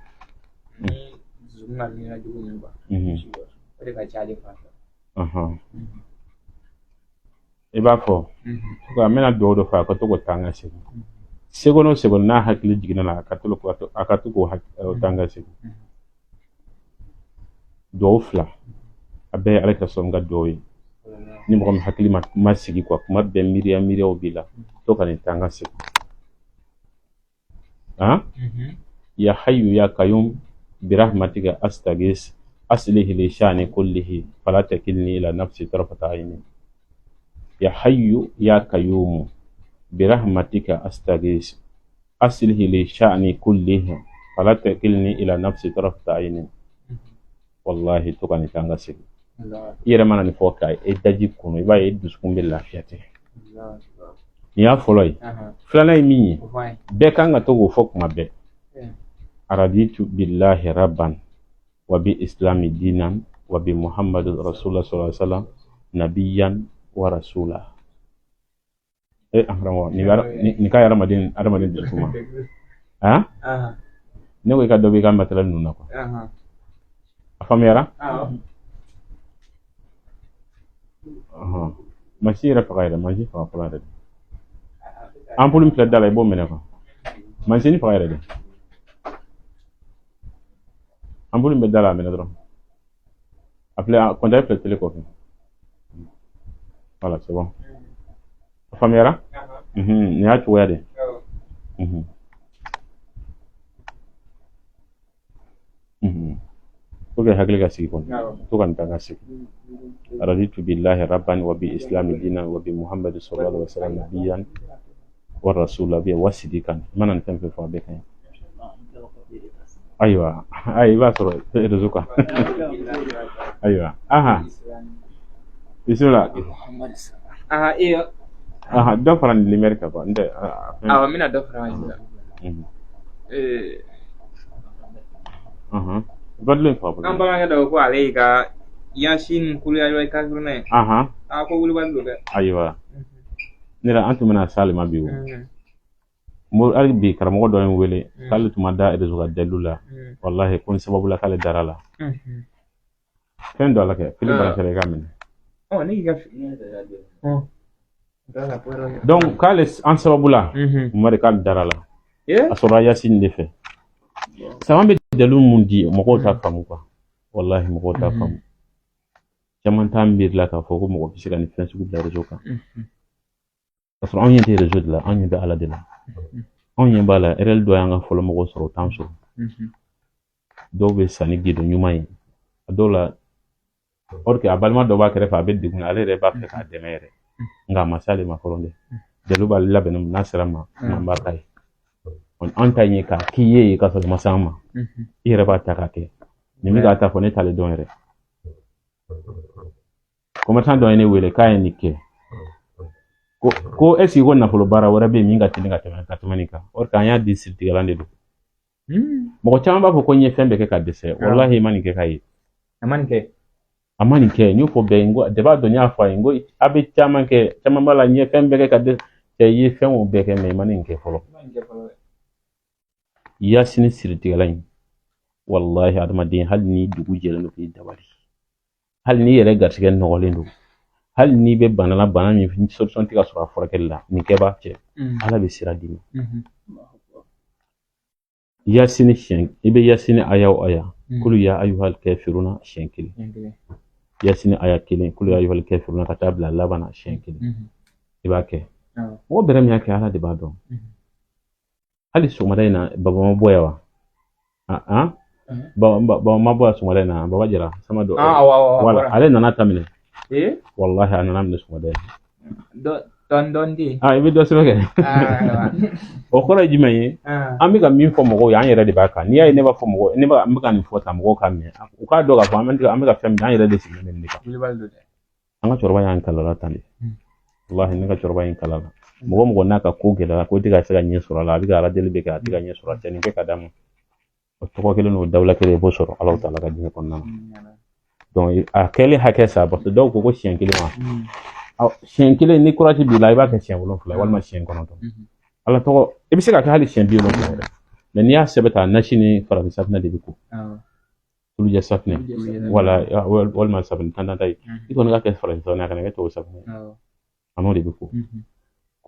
ni dusukun ka miiriya jugu ninnu quoi, o de ka ca ale fan fɛ. I b'a fɔ n bɛna dugawu dɔ fɔ a ka to k'o taa n ka segin seconde o seconde, n'a hakili jiginna la, a ka to k'o taa n ka segin. Dugawu fila, a bɛɛ ye Ala ka sɔn ka dugawu ye. Ni mɔgɔ min hakili ma sigi quoi, kuma bɛɛ miiriya miiriyaw b'i la, to ka nin taa n ka segin. Han, ya hayyu ya qayyum birahmatika astaghis aslih li sha'ni kullihi fala takilni ila nafsi tarfata ayni. Ya hayyu ya qayyum birahmatika astaghis aslih li sha'ni kullihi fala takilni ila nafsi tarfata ayni. Wallahi, to ka nin taa n ka segin. I yɛrɛ mana nin fɔ ka e daji kunu, i b'a ye i dusukun bɛ lafiya ten. Nin y'a fɔlɔ ye. Filanan ye min ye, bɛɛ kan ka to k'o fɔ kuma bɛɛ: araditu billahi rabban wa bi islami dinan wa bi muhammadu rasulullah sallallahu alaihi wasallam nabiyan wa rasula. E an karamɔgɔ, nin ka hadamaden dusukun ma. Han, ne ko i ka dɔ b'i ka matériel ninnu na quoi. A faamuyara? Mansin yɛrɛ faga yɛrɛ, mansin faga fɔlɔ yɛrɛ de. Ampoule min filɛ da la, i b'o minɛ quoi. Mansin faga yɛrɛ de. Ampoule min bɛ da la, a minɛ dɔrɔn. A filɛ, compteur filɛ télé kɔfɛ. Voilà, c'est bon. A faamuyara? Nin y'a cogoya de ye. Pour que hakili ka sigi kɔni, to ka nin taa ka segin: raditu billahi rabban wa bi islami dinan wa bi muhammadi sallallahu alaihi wasallam nabiyan wa rasula bi wa sidikan. I mana nin fɛn fɛn fɔ, a bɛɛ ka ɲi. Ayiwa, ayi, i b'a sɔrɔ réseau kan. Ayiwa, aha, bisimila. Aha, e Aha, dɔ fara nin lumière kan quoi, n tɛ. Awɔ, n bɛna dɔ fara an sisan. Badulu in faga fɔlɔ. An balimakɛ dɔ ko ale y'i ka yasin kuluya yɔrɔ kafiruna ye. A ko wulibali don dɛ. Ayiwa, ne yɛrɛ, an tun bɛna s'ale ma bi o. Hali bi karamɔgɔ dɔ ye n wele k'ale tun ma da réseau ka dalilu la, walahi, ko n sababu la k'ale dara la. Fɛn dɔ la kɛ fili bana i ka minɛ. Ɔ, ne k'i ka. Donc k'ale an sababu la, Umari, k'ale dara la, a sɔrɔla Yasini de fɛ. Sama bɛ dalilu mun di, mɔgɔw t'a faamu quoi. Wallahi, mɔgɔw t'a faamu. Caman t'a miiri la k'a fɔ ko mɔgɔ bɛ se ka nin fɛn sugu bila réseau kan, k'a sɔrɔ anw ɲɛ tɛ réseau de la, anw ɲɛ bɛ Ala de la. Anw ɲɛ b'a la, RL dɔ y'an ka fɔlɔ mɔgɔw sɔrɔ, o t'an sɔrɔ. Dɔw bɛ sa ni gindo ɲuman ye a dɔw la, or que a balima dɔ b'a kɛrɛfɛ, a bɛ degun na, ale yɛrɛ b'a fɛ k'a dɛmɛ yɛrɛ, nka a ma s'ale ma fɔlɔ dɛ. Dalilu b'ale labɛnnen, n'a sera ma, an b'a k'a ye. An ta ye k'a k'i ye k'a sɔrɔ i ma s'an ma, i yɛrɛ b'a ta k'a kɛ. Nin bɛ k'a ta fɔ, ne t'ale dɔn yɛrɛ. Commerçant dɔ ye ne wele k'a ye nin kɛ, ko est ce que ko nafolo baara wɛrɛ bɛ yen min ka teli ka tɛmɛ nin kan? Or que an y'a di siritigɛlan de don. Mɔgɔ caman b'a fɔ ko n ye fɛn bɛɛ kɛ ka dɛsɛ. Walahi, i ma nin kɛ k'a ye. A ma nin kɛ. A ma nin kɛ. N y'o fɔ bɛɛ ye, n ko de b'a dɔn, n y'a fɔ a ye, n ko a bɛ caman kɛ, caman b'a la, n ye fɛn bɛɛ kɛ ka dɛsɛ. Cɛ, i ye fɛn o bɛɛ kɛ, mais i ma nin kɛ fɔlɔ. Yasini siritigɛla in, walahi, adamaden, hali ni dugu jɛlen don k'i dabali, hali n'i yɛrɛ garisɛgɛ nɔgɔlen don, hali n'i bɛ bana la, bana min solution tɛ ka sɔrɔ a furakɛli la, nin kɛ b'a cɛ, Ala bɛ sira d'i ma. Yasini siɲɛ, i bɛ Yasini aya o aya, kulu ya ayuhal kafiruna siɲɛ kelen, Yasini aya kelen, kulu ya ayuhal kafiruna ka taa bila laban na siɲɛ kelen, i b'a kɛ. Mɔgɔ bɛrɛ min y'a kɛ, Ala de b'a dɔn. Hali sɔgɔmada in na, baba ma bɔ yan wa? Baba ma bɔ yan sɔgɔmada in na, baba jara sama dɔ. Wala ale nana ta minɛ. Wallahi, a nana minɛ sɔgɔmada in. Dɔɔni dɔɔni di. Ah, i bɛ dɔ sɛbɛn kɛ. O kɔrɔ ye jumɛn ye? An bɛ ka min fɔ mɔgɔw ye, an yɛrɛ de b'a kan. N'i y'a ye ne b'a fɔ mɔgɔ, ne b'a, n bɛ ka nin fɔ tan, mɔgɔw k'a mɛn, u k'a dɔn k'a fɔ an bɛ ka fɛn min, an yɛrɛ de sigilen bɛ nin de kan. An ka cɛkɔrɔba y'an kalan tan de. Wallahi, ne ka cɛkɔrɔba ye n kalan la. Mɔgɔ mɔgɔ n'a ka ko gɛlɛyara, ko tɛ ka se ka ɲɛ sɔrɔ a la, a bɛ ka Ala deli bɛ kɛ, a tɛ ka ɲɛ sɔrɔ a cɛ, nin kɛ ka d'a ma. O tɔgɔ kelen n'o dawula kelen, i b'o sɔrɔ Ala taala ka diɲɛ kɔnɔna na. Donc a kɛlen hakɛ sa, parce que dɔw ko ko siɲɛ kelen ma. Siɲɛ kelen, ni courage b'i la, i b'a kɛ siɲɛ 7 walima siɲɛ 9. Ala tɔgɔ, i bɛ se ka kɛ hali siɲɛ 70 yɛrɛ. Mais n'i y'a sɛbɛn ta, nasi ni farafin safunɛ de bɛ ko. Tulujɛ safunɛ wala walima safunɛ tantan ta ye. I kɔni ka kɛ farafin safunɛ, a kana kɛ tubabu safunɛ. A n'o de bɛ ko.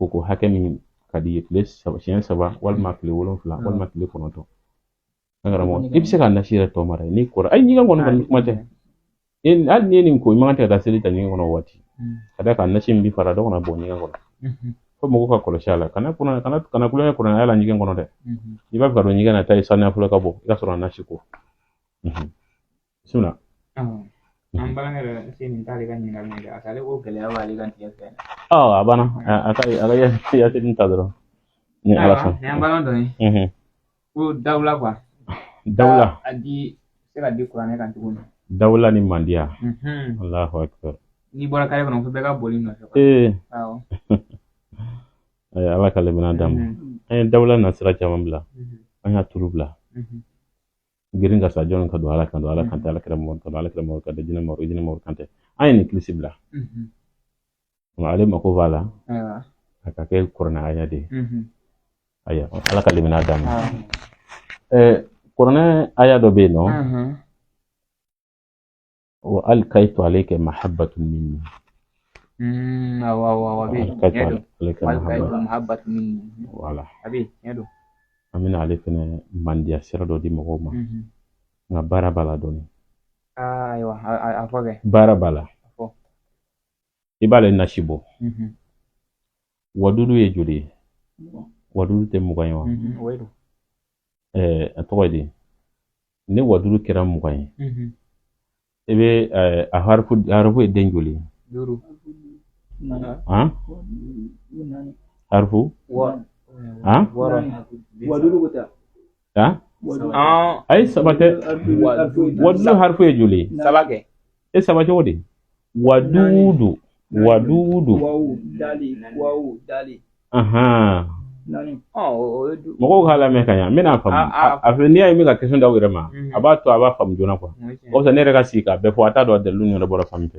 Ko hakɛ min ka di i ye, tile 3, siɲɛ 3 walima tile 7 walima tile 9. An karamɔgɔ, i bɛ se ka nasi yɛrɛ tɔ mara n'i kɔrɔ. Ayi, ɲɛgɛn kɔni kɔni kuma tɛ. Hali n'i ye nin ko, i man kan tɛ ka taa seli ta ɲɛgɛn kɔnɔ o waati. Ka d'a kan nasi min bɛ fara, dɔ kana bɔ ɲɛgɛn kɔnɔ. Fo mɔgɔw ka kɔlɔsi a la. Kana kana kana kana kulonkɛ kuranɛ la ɲɛgɛn kɔnɔ dɛ. I b'a fɛ ka don ɲɛgɛn na, taa i sanuya fɔlɔ ka bɔ, i ka sɔrɔ ka nasi ko. Bisimila. An balimakɛ yɛrɛ se nin t'ale ka ɲininkali min kɛ, ale ko gɛlɛya b'ale ka tigɛ fɛ. Ɔ, a banna. A ka Yasini ta dɔrɔn. Ni Ala sɔn. Nin y'an balima dɔ ye. Ko dawula quoi. Dawula. A di se ka di kuranɛ kan cogo min. Dawula ni mandiya. Allahu akbar. N'i bɔra kare kɔnɔ, fo bɛɛ ka boli nɔfɛ. Ee. Awɔ. Ala ka lemina d'an ma. An ye dawula nasira caman bila. An y'a turu bila. Girin ka sa jɔn ka don Ala kan don Ala kan tɛ, Ala kira mɔgɔ kan don Ala kira mɔgɔ kan tɛ, jinɛ mɔgɔ, jinɛ mɔgɔ kan tɛ. An ye nin kilisi bila. Nka ale mako b'a la. A ka kɛ kuranɛ aya de ye. Ayiwa, Ala ka lemina d'an ma. Kuranɛ aya dɔ bɛ yen nɔ. Wa alkaitu alayka mahabbatun minni. Awɔ, awɔ, awɔ, a bɛ yen. Alkaitu alayka mahabbatun minni. Voilà. A bɛ yen, tiɲɛ don. An bɛna ale fɛnɛ mandiya sira dɔ di mɔgɔw ma. Nka baara b'a la dɔɔni. Ayiwa, a fɔ kɛ. Baara b'a la. A fɔ. I b'ale nasi bɔ. Wadudu ye joli ye? Wadudu tɛ 20 ye wa? O don. A tɔgɔ ye di? Ni wadudu kɛra 20 ye, i bɛ a harifu ye den joli ye? 5. Han? Harifu? Han? Wadudu ko tɛ. Han? Ayi, 3 tɛ. Wadudu harifu ye joli ye? 3 kɛ. E, 3 cogo di? Wadudu. Wadudu. Wawu dali, wawu dali. Mɔgɔw k'a lamɛn ka ɲa, n bɛna faamu. A fɛ, n'i y'a ye n bɛ ka question d'aw yɛrɛ ma, a b'a to a b'a faamu joona quoi. O fisa ne yɛrɛ ka sigi k'a bɛɛ fɔ, a t'a dɔn dalilu yɛrɛ bɔra fan min fɛ.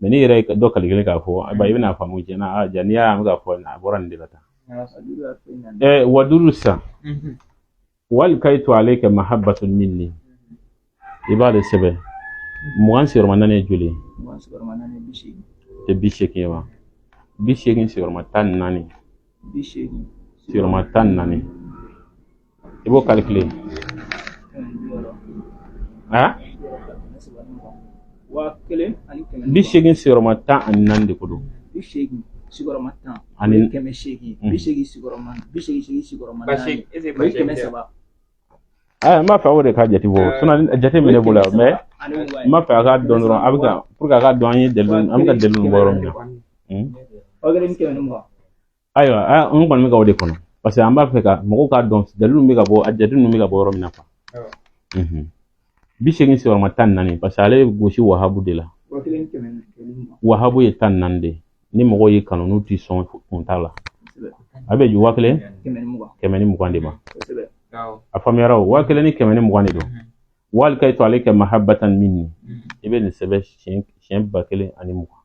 Mais n'i yɛrɛ ye dɔ kali kelen k'a fɔ, i bɛna faamu tiɲɛna, a ja n'i y'a ye an bɛ k'a fɔ, a bɔra nin de la tan. Wadudu sisan. Walkaitu alayka mahabbatun minni. I b'ale sɛbɛn. 20 sigiyɔrɔma naani ye joli ye? 20 sigiyɔrɔma naani ye 80. Tɛ 80 ye wa? 80 sigiyɔrɔma 14. 80 sigiyɔrɔma 14, i b'o calculer. 600. Ah, 320. 1120. 80 sigiyɔrɔma 14 de ko don. 80 sigiyɔrɔma 10 Ani 800. 80 sigiyɔrɔma 88 sigiyɔrɔma Ba naani. seegin, est-ce que O ye ba seegin kɛmɛ tɛ? saba. Ah, n b'a fɛ aw de ka jate bɔ, sinon jate min ne bolo yan, mais Ani mugan n b'a fɛ a ka dɔn dɔrɔn, a bɛ ka pour que a ka dɔn an ye dalilu, an bɛ ka dalilu bɔ yɔrɔ min na. 1120. Ayiwa, an kɔni bɛ ka o de kɔnɔ parce que an b'a fɛ ka mɔgɔw k'a dɔn dalilu bɛ ka bɔ, a jate ninnu bɛ ka bɔ yɔrɔ min na quoi. 80 sigiyɔrɔma 14, parce que ale bɛ gosi wahabu de la. 1120. Wahabu ye 14 de ye. Ni mɔgɔw y'i kanu, n'u t'i sɔn, kun t'a la. A bɛ ju 1000 120. 120 de ma. Kosɛbɛ. A faamuyara o, 1120 de don. Walkaitu alayka mahabbatan minni, i bɛ nin sɛbɛn siɲɛ 1020. 1000 Ani mugan.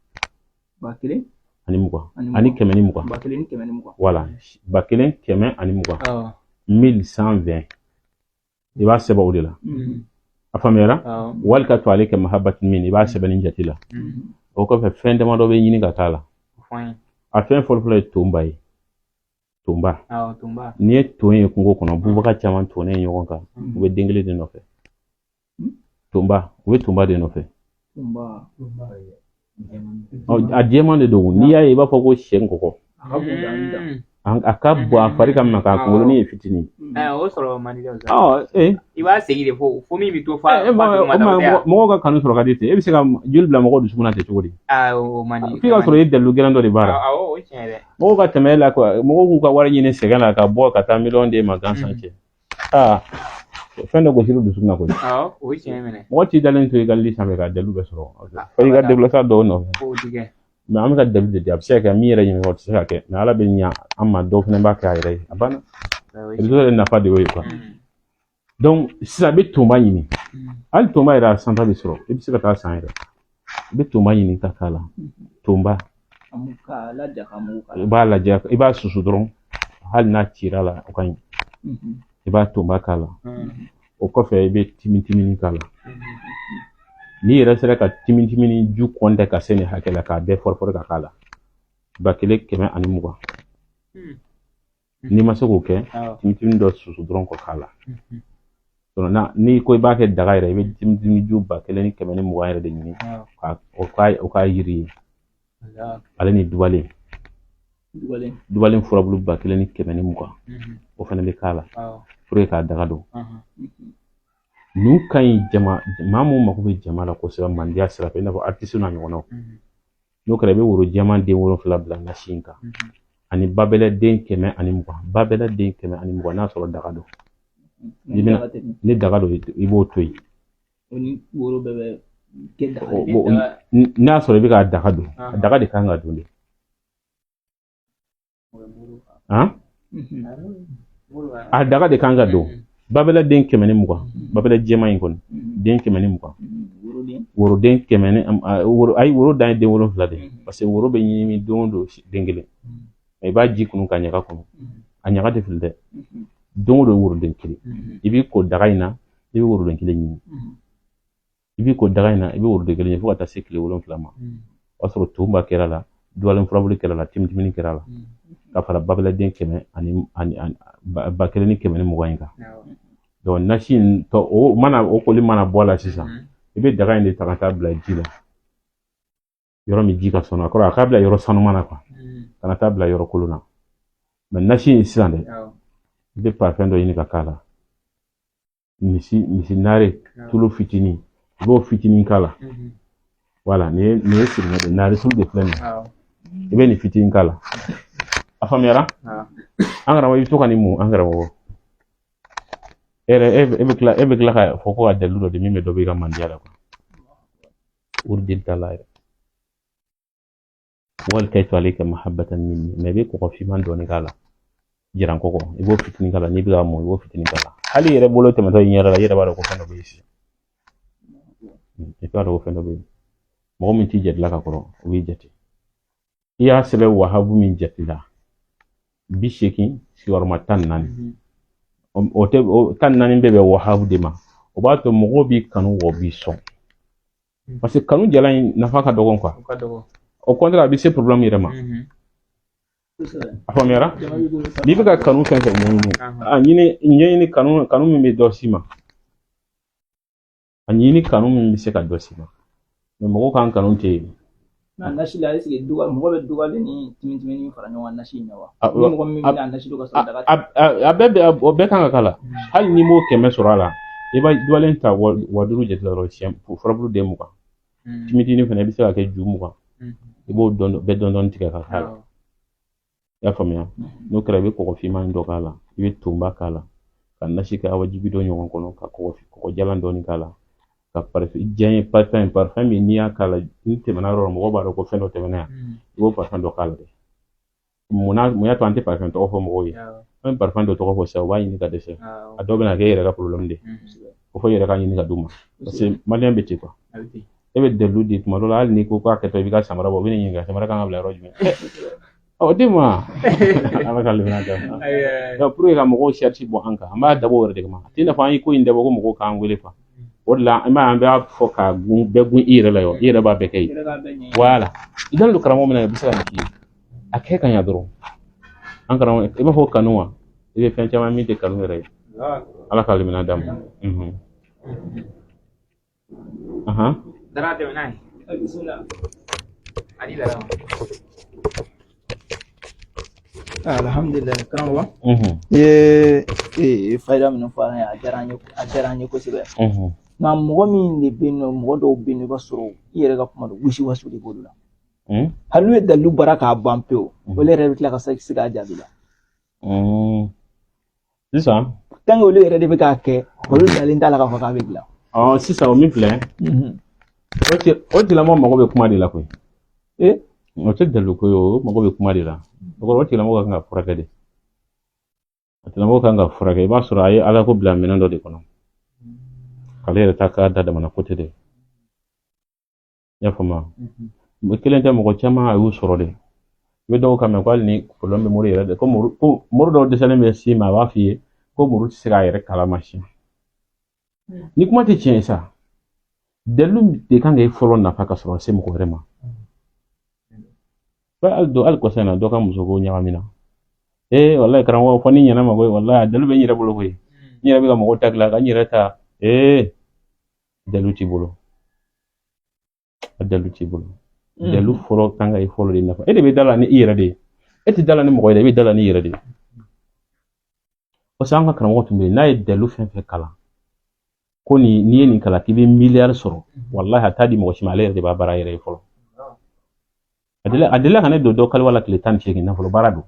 Ani Ani mugan. 120. 1120. Voilà, 1120, 1120, i b'a sɛbɛn o de la. A faamuyara? Walkaitu alayka mahabbatan minni, i b'a sɛbɛn nin jate la. O kɔfɛ, fɛn damadɔ bɛ ɲini ka k'a la. A fɛn fɔlɔfɔlɔ ye tonba ye, tonba. N'i ye ton ye kungo kɔnɔ, bubaga caman tonnen ɲɔgɔn kan, u bɛ den kelen de nɔfɛ. Tonba, u bɛ tonba de nɔfɛ. Tonba. A jɛman de don, n'i y'a ye i b'a fɔ ko sɛ nkɔkɔ. A ka bon dɔɔni dan. A ka bon, a fari ka magan, a kunkolonin ye fitinin. O sɔrɔ man di dɛ. Ɔ ee. I b'a segin de fo min bɛ to fa. Mɔgɔw ka kanu sɔrɔ ka di ten, e bɛ se ka joli bila mɔgɔw dusukun na ten cogo di? Aa, o man di. F'i ka sɔrɔ i ye dalilu gɛlɛn dɔ de b'a la. Awɔ, o tiɲɛ dɛ. Mɔgɔw ka tɛmɛ e la quoi, mɔgɔw k'u ka wari ɲini sɛgɛn la ka bɔ ka taa miliyɔn d'e ma gansan cɛ. Aa, fɛn dɔ gosir'i dusukun na koyi. Awɔ, o ye tiɲɛ minɛ. Mɔgɔ t'i dalen to i ka li sanfɛ ka dalilu bɛɛ sɔrɔ. Fo i ka développer dɔw nɔfɛ. O ti kɛ. Mais an bɛ ka dalilu de di, a bɛ se ka kɛ min yɛrɛ ɲininka, o tɛ se ka kɛ. Mais Ala bɛ ɲa an ma, dɔw fana b'a kɛ a yɛrɛ ye. A banna. Réseau yɛrɛ nafa de y'o ye quoi. Donc sisan i bɛ tonba ɲini. Hali tonba yɛrɛ, a santa bɛ sɔrɔ. I bɛ se ka taa san yɛrɛ. I bɛ tonba ɲini ka k'a la. Tonba. K'a laja ka mugu k'a la. I b'a lajɛ, i b'a susu dɔrɔn. Hali n'a cira la, o ka ɲi. I b'a tonba k'a la. O kɔfɛ, i bɛ timitimini k'a la. N'i yɛrɛ sera ka timitimini ju kɔntɛ ka se nin hakɛ la, k'a bɛɛ fɔrɔfɔrɔ ka k'a la, 1120. N'i ma se k'o kɛ, timitimini dɔ susu dɔrɔn k'o k'a la. N'i ko i b'a kɛ daga yɛrɛ, i bɛ timitimini ju 1120 yɛrɛ de ɲini o k'a yiri ye. Ale ni dubalen. Dubalen furabulu 1120. O fana bɛ k'a la. Pour que k'a daga don. Ninnu ka ɲi jama, maa mun mako bɛ jama la kosɛbɛ mandiya sira fɛ, i n'a fɔ artiste n'a ɲɔgɔnnaw. N'o kɛra, i bɛ woro jɛman den 7 bila nasi in kan. Ani babɛlɛ den 120. Babɛlɛ den 120, n'a sɔrɔ daga don. Ni daga don, i b'o to yen. O ni woro bɛɛ bɛ kɛ daga. N'a sɔrɔ i bɛ ka daga don, daga de kan ka don de. Han? A daga de kan ka don. Babɛlɛ den 120, babɛlɛ jɛman in kɔni, den 120. Woroden kɛmɛ ni woro, ayi, woro dan ye den 7 de ye. Parce que woro bɛ ɲimi don o don den kelen. I b'a ji kunu ka ɲaga kɔnɔ. A ɲaga tɛ fili dɛ. Don o don woroden kelen. I b'i ko daga in na, i bɛ woroden kelen ɲimi. I b'i ko daga in na, i bɛ woroden kelen ɲimi fo ka taa se tile 7 ma. O y'a sɔrɔ tonba kɛra la, duwalen furabulu kɛra la, timitimini kɛra la. Ka fara babɛlɛ den kɛmɛ ani 1120 in kan. Donc nasi in tɔ, o mana, o koli mana bɔ a la sisan, i bɛ daga in de ta ka taa bila ji la. Yɔrɔ min ji ka sanu, a kɔrɔ a k'a bila yɔrɔ sanuman na quoi. Kana taa bila yɔrɔ kolon na. Mais nasi in sisan dɛ, i bɛ parfum dɔ ɲini ka k'a la. Misi nare tulu fitinin, i b'o fitinin k'a la. Voilà, nin ye sirimɛ de, nare tulu de filɛ nin ye. I bɛ nin fitinin k'a la. A faamuyara? An karamɔgɔ, i bɛ to ka nin mun, an karamɔgɔ. E yɛrɛ, e bɛ tila k'a fɔ ko ka dalilu dɔ di min bɛ dɔ b'i ka mandiya la quoi. Wurudi t'a la yɛrɛ. Walkaitu alayka mahabbatan minni, mais i bɛ kɔgɔ finman dɔɔni k'a la. Jiran kɔgɔ, i b'o fitinin k'a la, n'i bɛ k'a mɔn, i b'o fitinin k'a la. Hali i yɛrɛ bolo tɛmɛtɔ i ɲɛ la, i yɛrɛ b'a dɔn ko fɛn dɔ bɛ yen sisan. I b'a dɔn ko fɛn dɔ bɛ yen. Mɔgɔ min t'i jate la ka kɔrɔ, o b'i jate. I y'a sɛbɛn wahabu min jate la, 80 sigiyɔrɔma 14. O tɛ o 14 bɛɛ bɛ wahabu de ma. O b'a to mɔgɔw b'i kanu, wa b'i sɔn. Parce que kanu jalan in nafa ka dɔgɔn quoi. Au contraire, a bɛ se problème yɛrɛ ma. A faamuyara? N'i bɛ ka kanu fɛn fɛn ɲɛɲini, a ɲini ɲɛɲini kanu kanu min bɛ dɔ s'i ma. A ɲini kanu min bɛ se ka dɔ s'i ma. Mais mɔgɔw k'an kanu tɛ yen. Na nasi la, est-ce que duga mɔgɔ bɛ dugalen ni timitimini fara ɲɔgɔn kan nasi in na wa? Ni mɔgɔ min bɛna nasi don ka sɔrɔ daga A bɛɛ bɛ, o bɛɛ kan ka k'a la. Hali n'i m'o 100 sɔrɔ a la, i b'a dugalen ta 5000 jate la dɔrɔn, siɲɛ furabulu den 20. Timitini fana, i bɛ se ka kɛ ju 20. I b'o dɔn bɛɛ dɔɔnin dɔɔnin tigɛ ka k'a la. I y'a faamuya? N'o kɛra, i bɛ kɔgɔfinma dɔ k'a la, i bɛ tonba k'a la, ka nasi kɛ awajibi dɔ ɲɔgɔn kɔnɔ, ka kɔgɔ kɔgɔjalan dɔɔnin k'a la, ka parfum diɲɛ parfum parfum min n'i y'a k'a la, n'i tɛmɛna yɔrɔ mɔgɔw b'a dɔn ko fɛn dɔ tɛmɛna yan, i b'o parfum dɔ k'a la dɛ. Munna, mun y'a to an tɛ parfum tɔgɔ fɔ mɔgɔw ye? An bɛ parfum dɔ tɔgɔ fɔ sisan, u b'a ɲini ka dɛsɛ. A dɔw bɛna kɛ e yɛrɛ ka problème de ye, ko fɔ i yɛrɛ ka ɲini ka d'u ma, parce que maliyɛn bɛ ten quoi. E bɛ dalilu di tuma dɔ la, hali n'i ko k'a kɛtɔ i b'i ka samara bɔ, u bɛ n'i ɲininka samara kan ka bila yɔrɔ jumɛn. Ɔ di ma, Ala ka limaniya d'an ma. Donc pour que ka mɔgɔw cherche bɔ an kan, an b'a dabɔ o yɛrɛ de kama. A t'i n'a fɔ an ye ko in dabɔ ko mɔgɔw k'an wele quoi. O de la an b'a an b'a fɔ ka gun bɛɛ gun i yɛrɛ la yɔ, i yɛrɛ b'a bɛɛ kɛ yen. Voilà. I dalen don karamɔgɔ min na, i bɛ se ka nin k'i ye. A kɛ ka ɲa dɔrɔn. An karamɔgɔ, i b'a fɔ kanu wa? I bɛ fɛn caman min tɛ kanu yɛrɛ ye. Ala ka limaniya d'an ma. Dara tɛmɛ n'a ye. A di dara ma. Alhamdulillah, karamɔgɔ. I ye fayida minnu fɔ an ye, a diyara an ye, a diyara an ye kosɛbɛ. Nka mɔgɔ min de bɛ yen nɔ, mɔgɔ dɔw bɛ yen nɔ, i b'a sɔrɔ i yɛrɛ ka kuma don, wisiwasi de b'olu la. Hali n'u ye dalilu baara k'a ban pewu, olu yɛrɛ bɛ tila ka se k'a jaabi la. Sisan. Tant que olu yɛrɛ de bɛ k'a kɛ, olu dalen t'a la k'a fɔ k'a bɛ dilan. Ɔ, sisan o min filɛ, o tigilamɔgɔ mago bɛ kuma de la koyi. O tɛ dalilu ko ye, o mago bɛ kuma de la. O kɔrɔ, o tigilamɔgɔ kan ka furakɛ de. A tigilamɔgɔ kan ka furakɛ. I b'a sɔrɔ a ye Ala ko bila minɛn dɔ de kɔnɔ. K'ale yɛrɛ ta k'a da damana ko tɛ dɛ. I y'a faamu? Kelen tɛ, mɔgɔ caman a y'u sɔrɔ de. I bɛ dɔw kan mɛn ko hali ni problème bɛ mori yɛrɛ de, ko mori, ko mori dɔw dɛsɛlen bɛ s'i ma, a b'a f'i ye ko muru tɛ se k'a yɛrɛ kalama siɲɛ. Ni kuma tɛ tiɲɛ ye sa, dalilu de kan ka e fɔlɔ nafa ka sɔrɔ ka se mɔgɔ wɛrɛ ma. Hali dɔ, hali kɔsa in na, dɔ ka muso ko ɲagamina. Ee, walayi karamɔgɔ, fɔ ni ɲɛna ma koyi, walayi a dalilu bɛ n yɛrɛ bolo koyi. N yɛrɛ bɛ ka mɔgɔw ta dilan ka n yɛrɛ ta. Ee, dalilu t'i bolo. A dalilu t'i bolo. Dalilu fɔlɔ kan ka e fɔlɔ de nafa. E de bɛ da la ni i yɛrɛ de ye. E tɛ da la ni mɔgɔ ye dɛ, e bɛ da la ni i yɛrɛ de ye. Parce que an ka karamɔgɔ tun bɛ yen, n'a ye dalilu fɛn fɛn kalan, ko nin n'i ye nin kalan k'i bɛ miliyari sɔrɔ, walahi a t'a di mɔgɔ si ma, ale yɛrɛ de b'a baara yɛrɛ ye fɔlɔ. A delila ka ne don dɔ kaliwa la tile 18, nafolo baara don.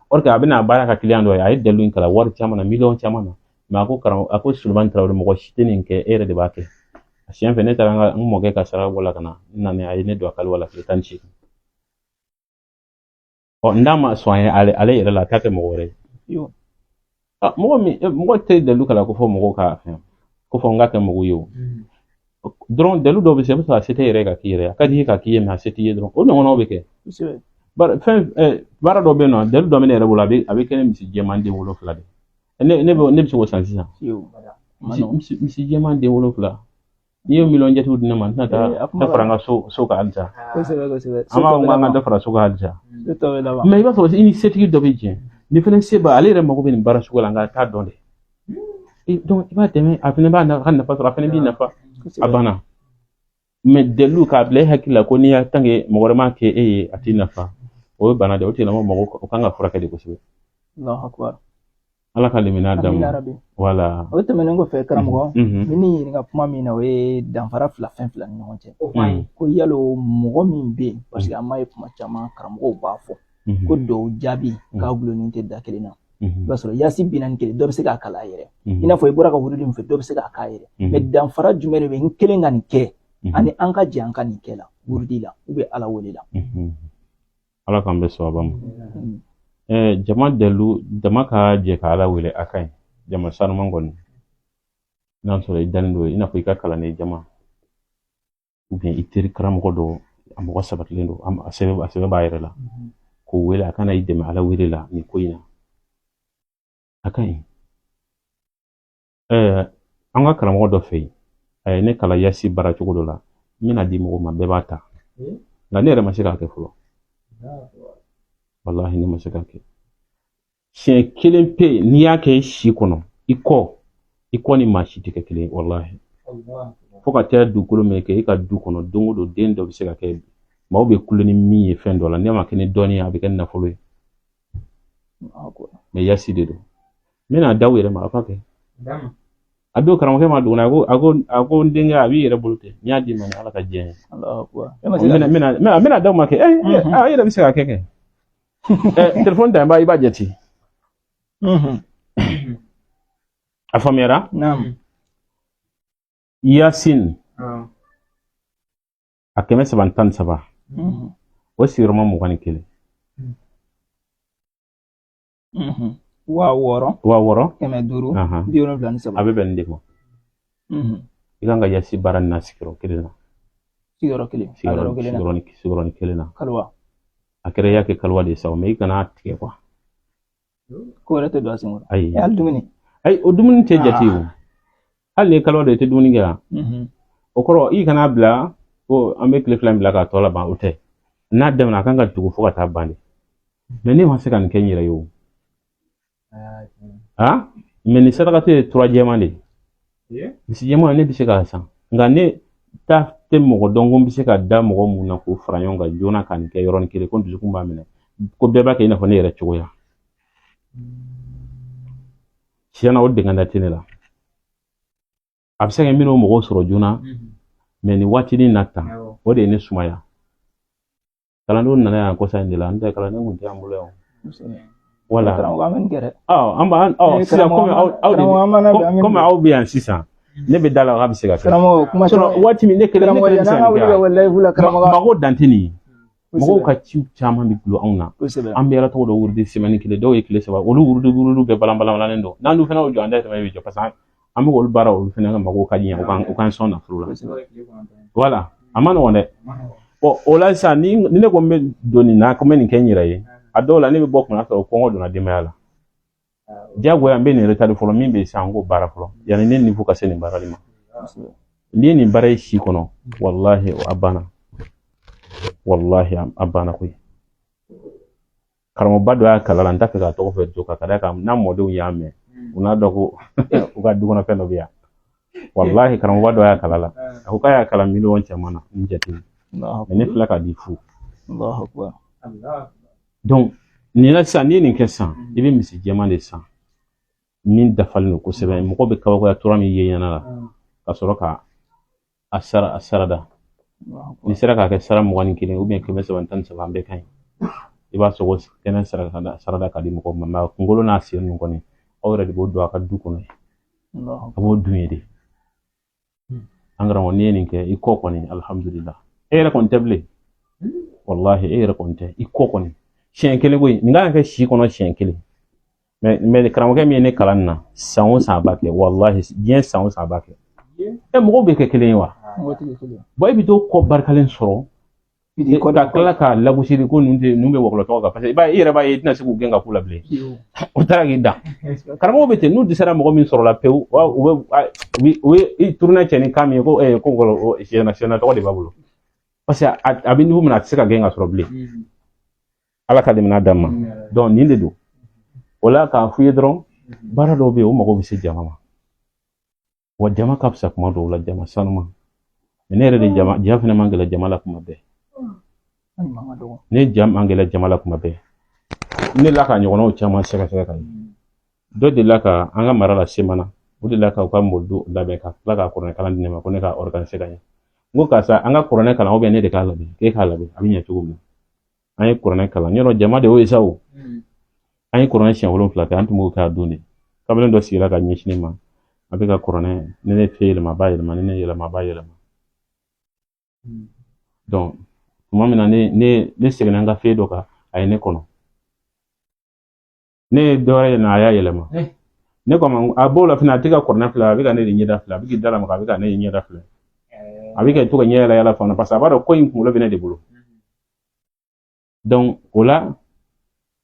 Or que a bɛna baara ka client dɔ ye, a ye dalilu in kalan wari caman na, miliyɔn caman na. Mais a ko karamɔgɔ, a ko Sulemani Tarawele, mɔgɔ si tɛ nin kɛ, e yɛrɛ de b'a kɛ. A siɲɛ fɛ ne taara n ka n mɔkɛ ka sara bɔ la ka na, n nana, a ye ne don a kaliwa la tile 18. Ɔ, n'a ma sɔn a ye ale yɛrɛ la, a t'a kɛ mɔgɔ wɛrɛ ye. Mɔgɔ min, mɔgɔ tɛ dalilu kalan ko fɔ mɔgɔw ka fɛn ko fɔ n ka kɛ mɔgɔw ye o. Dɔrɔn dalilu dɔw bɛ se, i bɛ sɔrɔ a se tɛ yɛrɛ ka k'i yɛrɛ ye, a ka di i ye ka k'i ye, mais a se t'i ye dɔrɔn, o ɲɔgɔnnaw bɛ kɛ. Fɛn baara dɔ bɛ yen nɔ, dalilu dɔ bɛ ne yɛrɛ bolo, a bɛ kɛ ni misi jɛman den 7 de. Ne bɛ se k'o san sisan. Misi jɛman den 7. N'i ye miliyɔn jatew di ne ma, n tɛna taa dɔ fara n ka so kan halisa. An b'a fɔ k'an ka dɔ fara so kan halisa. Mais i b'a sɔrɔ i ni setigi dɔ bɛ jɛ. Ni fɛnɛ se b'a ale yɛrɛ mago bɛ nin baara sugu la, nka a t'a dɔn dɛ. Donc i b'a dɛmɛ, a fɛnɛ b'a ka nafa sɔrɔ, a fɛnɛ b'i nafa. A banna. Mais dalilu k'a bila e hakili la ko n'i y'a tant que mɔgɔ wɛrɛ m'a kɛ e ye, a t'i nafa. O ye bana de ye, o tigilamɔgɔ mago o kan ka furakɛ de kosɛbɛ. Ala ka limaniya d'an ma. Voilà. O tɛmɛnen kɔfɛ, karamɔgɔ, n bɛ n'i ɲininka kuma min na, o ye danfara fila fɛn fila ni ɲɔgɔn cɛ. Ko yalo mɔgɔ min bɛ yen, parce que an b'a ye kuma caman karamɔgɔw b'a fɔ ko dɔw jaabi k'a gulonnen tɛ da kelen na. I b'a sɔrɔ yasi 41, dɔ bɛ se k'a kalan a yɛrɛ. I n'a fɔ i bɔra ka wurudi min fɛ, dɔ bɛ se k'a k'a yɛrɛ. Mais danfara jumɛn de bɛ n kelen ka nin kɛ ani an ka jɛ an ka nin kɛ la wurudi la ou bien Ala wele la? Ala k'an bɛ sababa ma. Jama dalilu, jama ka jɛ ka Ala wele, a ka ɲi. Jama sanuman kɔni, n'a sɔrɔ i dalen don, i n'a fɔ i ka kalanden jama ou bien i teri karamɔgɔ dɔ, a mɔgɔ sabatilen don, a sɛbɛ b'a yɛrɛ la, k'o wele a kana i dɛmɛ Ala wele la nin ko in na, a ka ɲi. An ka karamɔgɔ dɔ fɛ yen, a ye ne kalan yasi baara cogo dɔ la. N bɛna di mɔgɔw ma, bɛɛ b'a ta. Nka ne yɛrɛ ma se k'a kɛ fɔlɔ. Walahi, ne ma se k'a kɛ. Siɲɛ kelen pe, n'i y'a kɛ i si kɔnɔ, i kɔ ni maa si tɛ kɛ kelen ye, walahi. Fo ka taa dugukolo min kɛ i ka du kɔnɔ, don o don den dɔ bɛ se ka kɛ maaw bɛ kulo ni min ye fɛn dɔ la. Ne ma kɛ ni dɔnni ye, a bɛ kɛ ni nafolo ye. Mais yasi de don. N bɛna d'aw yɛrɛ ma, aw ka kɛ. A don karamɔgɔkɛ ma duguna, a ko n denkɛ, a b'i yɛrɛ bolo tɛ, n y'a d'i ma ni Ala ka diɲɛ ye. N bɛna d'aw ma kɛ. E yɛrɛ bɛ se k'a kɛ. Telefɔni ta, i b'a jate. A faamuyara? Yasin a 313, o sigiyɔrɔma 21. 6000. 6000. 573. A bɛ bɛn nin de ma. I kan ka yasi baara nin na sigiyɔrɔ kelen na. Sigiyɔrɔ kelen. Sigiyɔrɔnin kelen na. Kaliwa. A kɛra i y'a kɛ kaliwa de ye sa, mais i kana tigɛ quoi. Ko wɛrɛ tɛ don a senkɔrɔ. Ayi. Hali dumuni. Ayi, o dumuni tɛ jate o. Hali ni ye kaliwa de ye, i tɛ dumuni kɛ yan. O kɔrɔ, i kana bila ko an bɛ tile 2 in bila k'a tɔ laban, o tɛ. N'a daminɛ, a kan ka tugu fo ka taa ban de. Mais ne ma se ka nin kɛ n yɛrɛ ye o. Ah, mais nin sarakatu ye tura jɛman de ye. Misi jɛman, ne bɛ se k'a san, nka ne ta tɛ mɔgɔ dɔn ko n bɛ se ka da mɔgɔ mun na k'o fara ɲɔgɔn kan joona ka nin kɛ yɔrɔnin kelen, ko n dusukun b'a minɛ, ko bɛɛ b'a kɛ i n'a fɔ ne yɛrɛ cogoya. Tiɲɛ na, o dɛngɛnda tɛ ne la. A bɛ se ka kɛ n bɛn'o mɔgɔw sɔrɔ joona, mais nin waatinin na tan, o de ye ne sumaya. Kalandenw nana yan kɔsa in de la, n tɛ kalanden kun tɛ an bolo yan. Wala. An b'a sisan, komi aw de, komi aw bɛ yan sisan, ne bɛ da la k'a bɛ se ka kɛ. Waati min ne kelen, ne kelen bɛ se ka nin kɛ. Mago dan tɛ nin ye. Mɔgɔw ka ciw caman bɛ gulo anw na. An bɛ ala tɔgɔ dɔ wurudi semaine kelen, dɔw ye tile 3, olu wurudu wurudu bɛɛ balan-balanlen don. N'an dun fana y'o jɔ, an da tɛmɛ bɛ jɔ, parce que an bɛ k'olu baara, olu fana ka mago ka ɲɛ, u k'an sɔn nafolo la. Wala, a ma nɔgɔn dɛ. Bon, o la sisan, ni ne ko n bɛ don nin na, ko n bɛ nin kɛ n yɛrɛ ye, a dɔw la ne bɛ bɔ kuma sɔrɔ kɔngɔ donna denbaya la. Diyagoya, n bɛ nin retard fɔlɔ min bɛ yen sisan, n k'o baara fɔlɔ yanni ne niveau ka se nin baarali ma. N'i ye nin baara ye si kɔnɔ, walahi, a banna, walahi, a banna koyi. Karamɔgɔba dɔ y'a kalan, n t'a fɛ k'a tɔgɔ fɔ jo kan, ka d'a kan n'a mɔdenw y'a mɛn, u n'a dɔn ko u ka du kɔnɔ fɛn dɔ bɛ yan. Walahi, karamɔgɔba dɔ y'a kalan la, a ko k'a y'a kalan miliyɔn caman na nin jate, mais ne filɛ k'a di fu. Donc nin na sisan, n'i ye nin kɛ sisan, i bɛ misi jɛman de san min dafalen don kosɛbɛ, mɔgɔ bɛ kabakoya tura min ye ɲɛna la, ka sɔrɔ ka a sara, a sarada. N'i sera k'a kɛ sara 21 ou bien 313, an bɛɛ ka ɲi. I b'a sogo kɛnɛ sarada ka di mɔgɔw ma, mais a kunkolo n'a sen ninnu kɔni, aw yɛrɛ de b'o don a ka du kɔnɔ, a b'o dun ye de. An karamɔgɔ, n'i ye nin kɛ i kɔ kɔni, alihamudulila, e yɛrɛ kɔni tɛ bilen. Walahi, e yɛrɛ kɔni tɛ, i kɔ kɔni siɲɛ kelen koyi. Nin kan ka kɛ si kɔnɔ siɲɛ kelen. Mais karamɔgɔkɛ min ye ne kalan nin na, san o san a b'a kɛ, walahi, diɲɛ san o san a b'a kɛ. E, mɔgɔw bɛ kɛ kelen ye wa? Bon, e bɛ t'o kɔ barikalen sɔrɔ ka tila k'a lagosi ko ninnu tɛ, ninnu bɛ wɔlɔ tɔgɔ kan, parce que i b'a ye, i yɛrɛ b'a ye, i tɛna se k'u gɛn ka k'u la bilen. O taara k'i dan. Karamɔgɔw bɛ ten, n'u dɛsɛra mɔgɔ min sɔrɔ la pewu, u bɛ i tourner cɛ ni kan min ye ko ko wɔlɔ siyɛnna tɔgɔ de b'a bolo, parce que a bɛ niveau min na, a tɛ se ka gɛn ka sɔrɔ bilen. Ala ka dɛmɛ d'an ma. Donc nin de don. O la, k'a f'i ye dɔrɔn, baara dɔw bɛ yen, o mago bɛ se jama ma, wa jama ka fisa kuma dɔw la, jama sanuma. Ne yɛrɛ de, jama ja fana man gɛlɛn jama la kuma bɛɛ. Ne ja man gɛlɛn jama la kuma bɛɛ. Ne la ka ɲɔgɔnnaw caman sɛgɛsɛgɛ ka ye. Dɔ delila ka an ka mara la Semana, o delila ka u ka mɔdu labɛn ka tila ka kuranɛ kalan di ne ma, ko ne ka organiser ka ɲɛ. N ko karisa, an ka kuranɛ kalan ou bien ne de k'a labɛn? K'e k'a labɛn, a bɛ ɲɛ cogo min na. An ye kuranɛ kalan yɔrɔ, jama de y'o ye sa o. An ye kuranɛ siɲɛ 7 kɛ, an tun b'o kɛ a don de. Kamalen dɔ sigira ka ɲɛsin ne ma, a bɛ ka kuranɛ, ni ne fɛ yɛlɛma, a b'a yɛlɛma, ni ne yɛlɛma, a b'a yɛlɛma. Donc tuma min na ne seginna n ka fɛn dɔ kan, a ye ne kɔnɔ, ne ye dɔ wɛrɛ yɛlɛma, a y'a yɛlɛma. Ne ko a ma, a b'o la fana, a tɛ ka kuranɛ filɛ, a bɛ ka ne de ɲɛda filɛ, a bɛ k'i da lamaga, a bɛ ka ne ɲɛda filɛ, a bɛ ka to ka ɲɛ yɛlɛ yɛlɛ fana, parce que a b'a dɔn ko in kunkolo bɛ ne de bolo. Donc o la,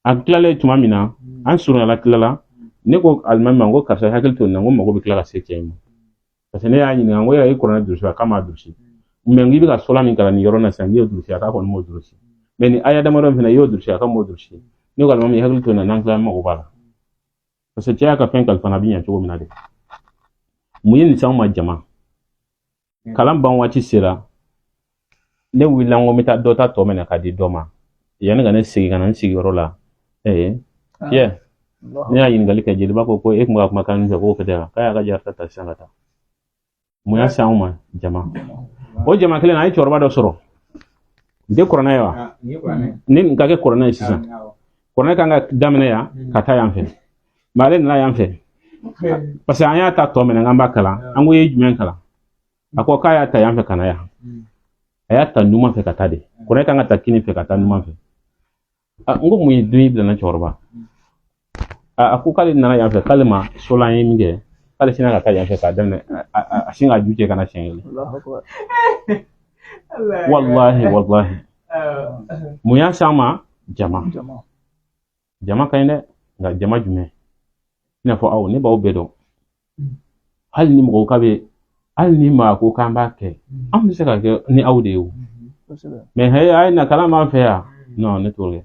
a tilalen tuma min na, an surunyala tilala, ne ko alimami ma, n ko karisa, hakili to nin na, n ko mago bɛ tila ka se cɛ in ma, parce que ne y'a ɲininka, n ko yala i kuranɛ durusi wa? K'a m'a durusi. Mais n k'i bɛ ka sɔla min kalan nin yɔrɔ in na sisan, n'i y'o durusi, a k'a kɔni m'o durusi. Mais nin aya damadɔ in fana, i y'o durusi, a ka m'o durusi. Ne ko alimami, i hakili to nin na, n'an tilala n mago b'a la, parce que cɛ y'a ka fɛn kalifa n na, a bɛ ɲɛ cogo min na de. Mun ye nin s'anw ma? Jama kalan ban waati sera, ne wulila n ko n bɛ taa dɔ ta tɔ minɛ k'a di dɔ ma. Yanni ka ne segin ka na n sigiyɔrɔ la, ee Pierre, ne y'a ɲininkali kɛ, jeliba ko ko e tun bɛ ka kumakan min fɛ, k'o kɛ ten, k'a y'a ka jarata ta sisan ka taa. Mun y'a se anw ma? Jama. O jama kelen na, an ye cɛkɔrɔba dɔ sɔrɔ. Nin tɛ kuranɛ ye wa? Ni nin ka kɛ kuranɛ ye sisan, kuranɛ kan ka daminɛ yan ka taa yan fɛ, mais ale nana yan fɛ, parce que an y'a ta tɔ minɛ k'an b'a kalan. An ko i ye jumɛn kalan? A ko k'a y'a ta yan fɛ ka na yan. A y'a ta numan fɛ ka taa de. Kuranɛ kan ka ta kini fɛ ka taa numan fɛ. N ko mun ye dun y'i bila n na, cɛkɔrɔba? A ko k'ale nana yan fɛ, k'ale ma solan ye min kɛ, k'ale sinna ka taa yan fɛ k'a daminɛ, a sin k'a ju cɛ ka na siɲɛ kelen. Walahi, walahi, mun y'a s'an ma? Jama. Jama ka ɲi dɛ, nka jama jumɛn? I n'a fɔ aw, ne b'aw bɛɛ dɔn. Hali ni mɔgɔw k'a bɛ, hali ni maa ko k'an b'a kɛ, an bɛ se ka kɛ ni aw de ye o. Mais he, a ye na kalan b'an fɛ yan, non, ne t'o kɛ.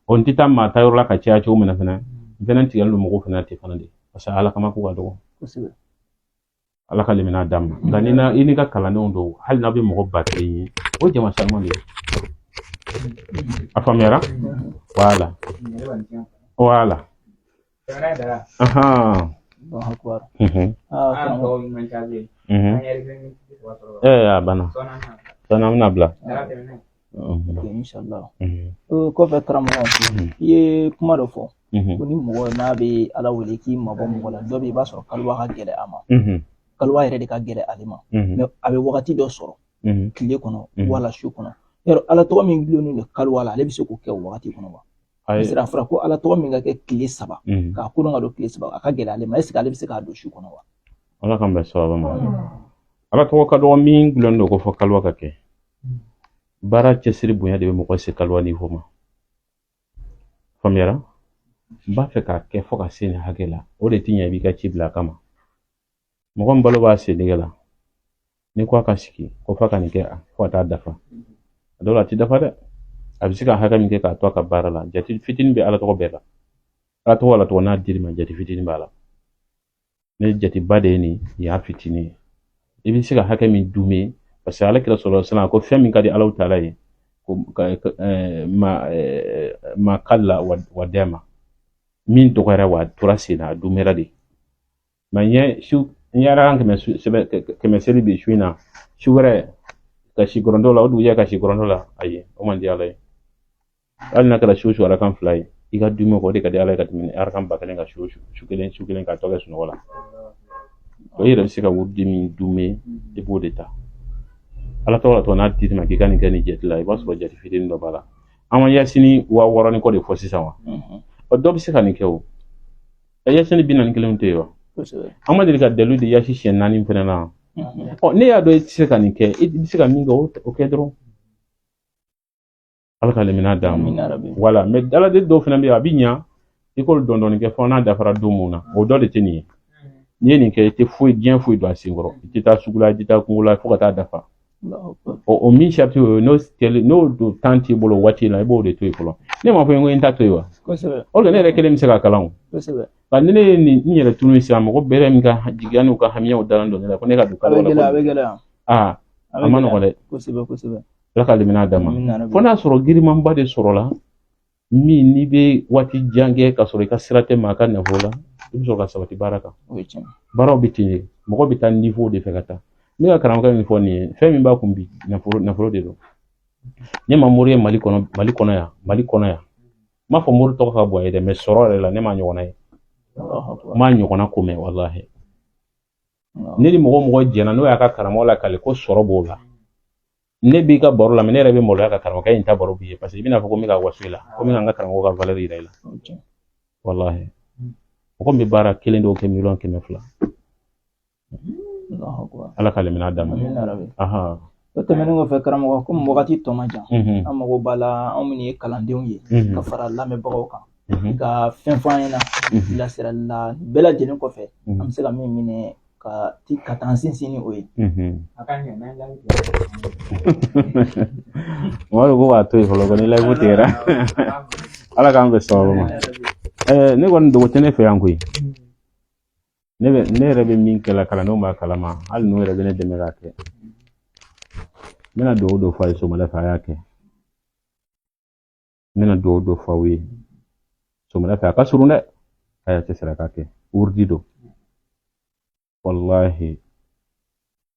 O n tɛ taa maa ta yɔrɔ la ka caya cogo min na fɛnɛ, n fɛnɛ tigɛlen don mɔgɔw fɛnɛ ten fana de, parce que Ala kama ko ka dɔgɔ. Ala ka limaniya d'an ma. Nka ni na i n'i ka kalandenw dɔw, hali n'a bɛ mɔgɔ 1000 ye, o ye jama sanuman de ye. A faamuyara? Voilà, voilà. Ahan. A banna. Sɔɔni an bɛna bila. Inshallah. O kɔfɛ, karamɔgɔ, i ye kuma dɔ fɔ ko ni mɔgɔ n'a bɛ Ala wele k'i mabɔ mɔgɔ la, dɔ bɛ yen, i b'a sɔrɔ kaliwa ka gɛlɛn a ma, kaliwa yɛrɛ de ka gɛlɛn ale ma, mais a bɛ wagati dɔ sɔrɔ tile kɔnɔ wala su kɔnɔ. Yarɔ, Ala tɔgɔ min gulonnen don kaliwa la, ale bɛ se k'o kɛ o wagati kɔnɔ wa? Parce que a fɔra ko Ala tɔgɔ min ka kɛ tile 3, k'a kodɔn ka don tile 3, a ka gɛlɛn ale ma. Est ce que ale bɛ se k'a don su kɔnɔ wa? Ala k'an bɛn sababa ma. Ala tɔgɔ ka dɔgɔ min gulonnen don ko fɔ kaliwa ka kɛ. Baara cɛsiri bonya de bɛ mɔgɔ se kaliwa niveau ma. Faamuyara? N b'a fɛ k'a kɛ fo ka se nin hakɛ la, o de ti ɲɛ i b'i ka ci bila a kama. Mɔgɔ min balo b'a sen la, n'i ko a ka sigi ko f'a ka nin kɛ fo ka taa dafa, a dɔw la a ti dafa dɛ. A bɛ se ka hakɛ min kɛ k'a to a ka baara la, jate fitinin bɛ Ala tɔgɔ bɛɛ la. Ala tɔgɔ, Ala tɔgɔ n'a dir'i ma, jate fitinin b'a la. Ne jateba de ye nin y'a fitinin ye. I bɛ se ka hakɛ min dume, parce que Ala kira sɔrɔ sisan ko fɛn min ka di Ala taala ye ko ma ma kalla wa dɛma min dɔgɔyara wa tora sen na, a dumera de. Mais n ye su n ye arakan 100 sɛbɛn 100 seli bi su in na, su wɛrɛ ka si gɔrɔndɔ la, o dugujɛ ka si gɔrɔndɔ la, ayi, o man di Ala ye. Hali n'a kɛra su su arakan 2 ye, i ka dumuni kɔ, o de ka di Ala ye ka tɛmɛ arakan 1000 ka su su kelen su kelen k'a tɔ kɛ sunɔgɔ la. O yɛrɛ bɛ se ka wurudi min dume, i b'o de ta. Ala tɔgɔ la tɔgɔ n'a dir'i ma k'i ka nin kɛ nin jate la, i b'a sɔrɔ jate fitinin dɔ b'a la. An ma yasini 6000 ni kɔ de fɔ sisan wa? Ɔ, dɔ bɛ se ka nin kɛ o. Yasini 41 tɛ yen wa? An ma deli ka dalilu di yasi siɲɛ 4 fɛnɛ na. Ɔ, ne y'a dɔn i tɛ se ka nin kɛ, i bɛ se ka min kɛ, o kɛ dɔrɔn. Ala ka limaniya d'an ma. Wala, mais Ala de dɔw fana bɛ yen, a bɛ ɲa i k'olu dɔɔni dɔɔni kɛ fo n'a dafara don mun na, o dɔ de tɛ nin ye. N'i ye nin kɛ, i tɛ foyi diɲɛ foyi don a sen kɔrɔ, i tɛ taa sugu la, i tɛ taa kungo la fo ka taa dafa. O min sarati o ye, n'o n'o don temps t'i bolo o waati la, i b'o de to yen fɔlɔ. Ne m'a fɔ n ko n ta to yen wa? O de ne yɛrɛ kelen bɛ se ka kalan o. Nka ni ne ye nin n yɛrɛ tunu sisan, mɔgɔ bɛɛ min ka jigiya n'u ka hamiyaw dalen don ne la ko ne ka don kalo la, aa, a ma nɔgɔn dɛ. Ala ka limaniya d'an ma. Fo n'a sɔrɔ girimanba de sɔrɔla min n'i bɛ waati jan kɛ ka sɔrɔ i ka sira tɛ maa ka nafolo la, i bɛ sɔrɔ ka sabati baara kan. Baaraw bɛ ten de, mɔgɔ bɛ taa niveau de fɛ ka taa. Ne ka karamɔgɔkɛ min fɔ nin ye, fɛn min b'a kun bi, nafolo, nafolo de don. Ne ma mori ye Mali kɔnɔ, Mali kɔnɔ yan, Mali kɔnɔ yan. N m'a fɔ mori tɔgɔ ka bon ye dɛ, mais sɔrɔ yɛrɛ la, ne m'a ɲɔgɔnna ye, n m'a ɲɔgɔnna ko mɛn, walahi. Ne ni mɔgɔ mɔgɔ jɛnna n'o y'a ka karamɔgɔ lakale ko sɔrɔ b'o la, ne b'i ka baro la, mais ne yɛrɛ bɛ maloya ka karamɔgɔkɛ in ta baro b'i ye, parce que i bɛna fɔ ko n bɛ ka waso i la, ko n bɛ ka n ka karamɔgɔ ka valeur yira i la. Walahi, mɔgɔ min bɛ baara kelen dɔw kɛ 200 millions. Ala ka limaniya d'an ma. O tɛmɛnen kɔfɛ, karamɔgɔ, komi wagati tɔ man jan, an mago b'a la, anw minnu ye kalandenw ye ka fara lamɛnbagaw kan, i ka fɛn fɔ an ɲɛna bilasirali la. Bɛɛ lajɛlen kɔfɛ, an bɛ se ka min minɛ. ka taa sinsin ni o ye. A ka ɲi n'an live. Mɔgɔ ko k'a to yen fɔlɔ, ko ni live tigɛra. Ala k'an bɛn sababu ma. Ne kɔni dogo tɛ ne fɛ yan koyi. Ne yɛrɛ bɛ min kɛ la, kalandenw b'a kalama, hali n'u yɛrɛ bɛ ne dɛmɛ k'a kɛ. N bɛna dugawu dɔ fɔ a ye sɔgɔmada fɛ, a y'a kɛ. N bɛna dugawu dɔ fɔ aw ye sɔgɔmada fɛ, a ka surun dɛ, a y'a cɛsiri a k'a kɛ. Wurudi don. Walahi,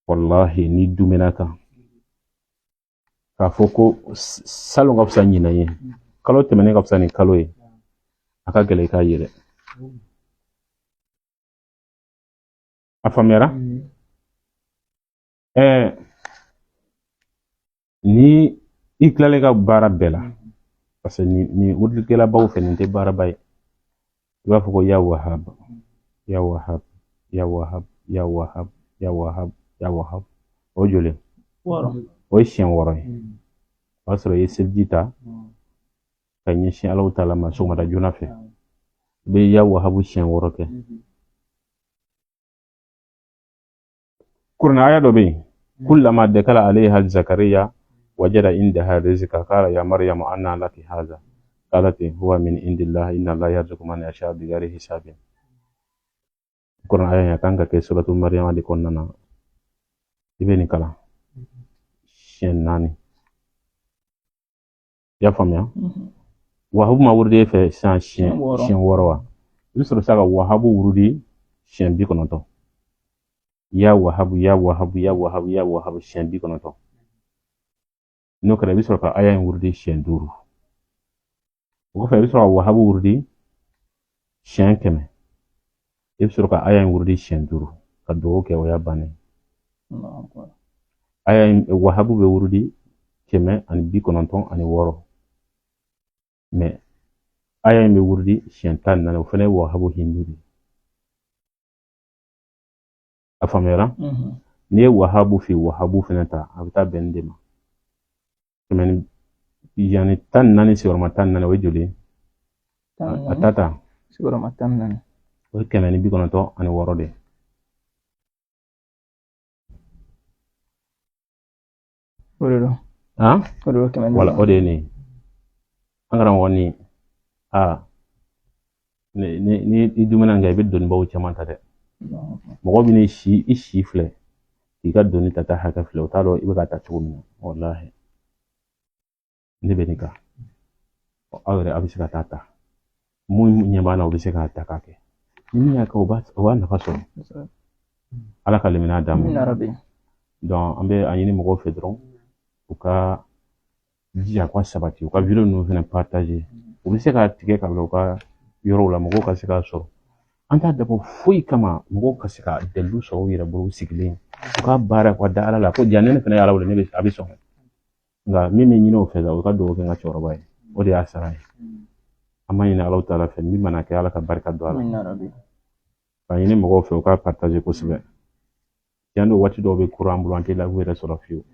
walahi, ni dumɛn'a kan k'a fɔ ko salon ka fisa ɲinan ye, kalo tɛmɛnen ka fisa ni kalo ye, a ka gɛlɛn i k'a ye dɛ. A faamuyara? Ni i tilala i ka baara bɛɛ la, parce que ni wurudilikɛlabaw fɛ, nin tɛ baaraba ye. I b'a fɔ ko ya wahab, ya wahab, ya wahab, ya wahab, ya wahab, ya wahab. O ye joli? O ye siɲɛ 6 ye. O y'a sɔrɔ i ye seliji ta ka ɲɛsin Alahu taala ma sɔgɔmada joona fɛ. I bɛ ya wahabu siɲɛ 6 kɛ. Kuranɛ aya dɔ bɛ yen: kullama dakala alayha zakariya wajada indaha rizqa qala ya maryamu anna laki hadha qalat huwa min indillah inna allaha yarzuqu man yasha bighairi hisabin. Kuranɛ aya in a kan ka kɛ suratu Maryama de kɔnɔna na. I bɛ nin kalan siɲɛ 4. I y'a faamuya? Wahabu ma wurudi e fɛ sisan siɲɛ 6 wa? I bɛ sɔrɔ sisan ka wahabu wurudi siɲɛ 90. Ya wahabu, ya wahabu, ya wahabu, ya wahabu, siɲɛ 90. N'o kɛra, i bɛ sɔrɔ ka aya in wurudi siɲɛ 5. O kɔfɛ, i bɛ sɔrɔ ka wahabu wurudi siɲɛ 100. I bɛ sɔrɔ ka aya in wurudi siɲɛ 5 ka dugawu kɛ, o y'a bannen. Aya in, wahabu bɛ wurudi 196, mais aya in bɛ wurudi siɲɛ 14. O fana ye wahabu hindu de ye. A faamuyara? N'i ye wahabu fi wahabu fana ta, a bɛ taa bɛn nin de ma. Kɛmɛ ni yanni 14 sigiyɔrɔma 14, o ye joli ye? A ta sigiyɔrɔma 14, o ye 196 de ye. O de don. O de don, kɛmɛ ni Wala, o de ye nin ye. An karamɔgɔ, nin ni i dumuni kɛ, i bɛ donibaw caman ta dɛ. Mɔgɔ bɛ n'i si i si filɛ k'i ka doni ta ta hakɛ filɛ, o t'a dɔn i bɛ ka ta cogo min na. Walahi, ne bɛ nin kan. Aw yɛrɛ, a bɛ se ka taa ta mun ɲɛ b'a la, o bɛ se k'a ta k'a kɛ. Ni min y'a kɛ, o b'a nafa sɔrɔ. Ala ka limaniya d'an ma. Donc an bɛ a ɲini mɔgɔw fɛ dɔrɔn, u ka jija ka sabati, u ka vidéo ninnu fana partager. U bɛ se k'a tigɛ ka bila u ka yɔrɔw la, mɔgɔw ka se k'a sɔrɔ. An t'a dabɔ foyi kama, mɔgɔw ka se ka dalilu sɔrɔ u yɛrɛ bolo, u sigilen u ka baara ka da Ala la ko ja ne fana ye Ala wele, ne bɛ a bɛ sɔn. Nka min bɛ ɲini o fɛ, o ka dugawu kɛ n ka cɛkɔrɔba ye, o de y'a sara ye. An b'a ɲini Alahu taala fɛ, min mana kɛ, Ala ka barika don a la. K'a ɲini mɔgɔw fɛ u ka partager kosɛbɛ. Tiɲɛ don, waati dɔw bɛ kuru an bolo, an tɛ live yɛrɛ sɔrɔ fiyewu.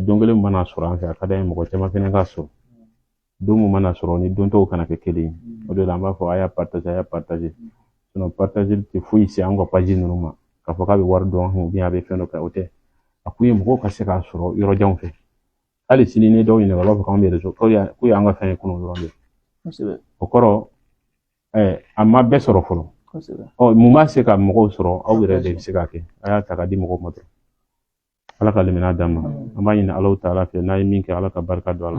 Don kelen mana sɔrɔ an fɛ, a ka d'an ye mɔgɔ caman fana k'a sɔrɔ. Don mun mana sɔrɔ, ni don tɔw kana kɛ kelen ye. O de la an b'a fɔ a y'a partager, a y'a partager. Sinon partager tɛ foyi se an ka page ninnu ma k'a fɔ k'a bɛ wari dɔn an kun, a bɛ fɛn dɔ kɛ, o tɛ. A kun ye mɔgɔw ka se k'a sɔrɔ yɔrɔ janw fɛ. Hali sini ni dɔw ɲininka, u b'a fɔ k'anw bɛ réseau, k'u y'an ka fɛn ye kunun dɔrɔn de. O kɔrɔ, a ma bɛɛ sɔrɔ fɔlɔ. Ɔ, mun b'a se ka mɔgɔw sɔrɔ? Aw yɛrɛ de bɛ se k'a kɛ. A y'a ta k'a di mɔgɔw ma dɔrɔn. Ala ka limaniya d'an ma. An b'a ɲini Alahu taala fɛ, n'a ye min kɛ, Ala ka barika don a la.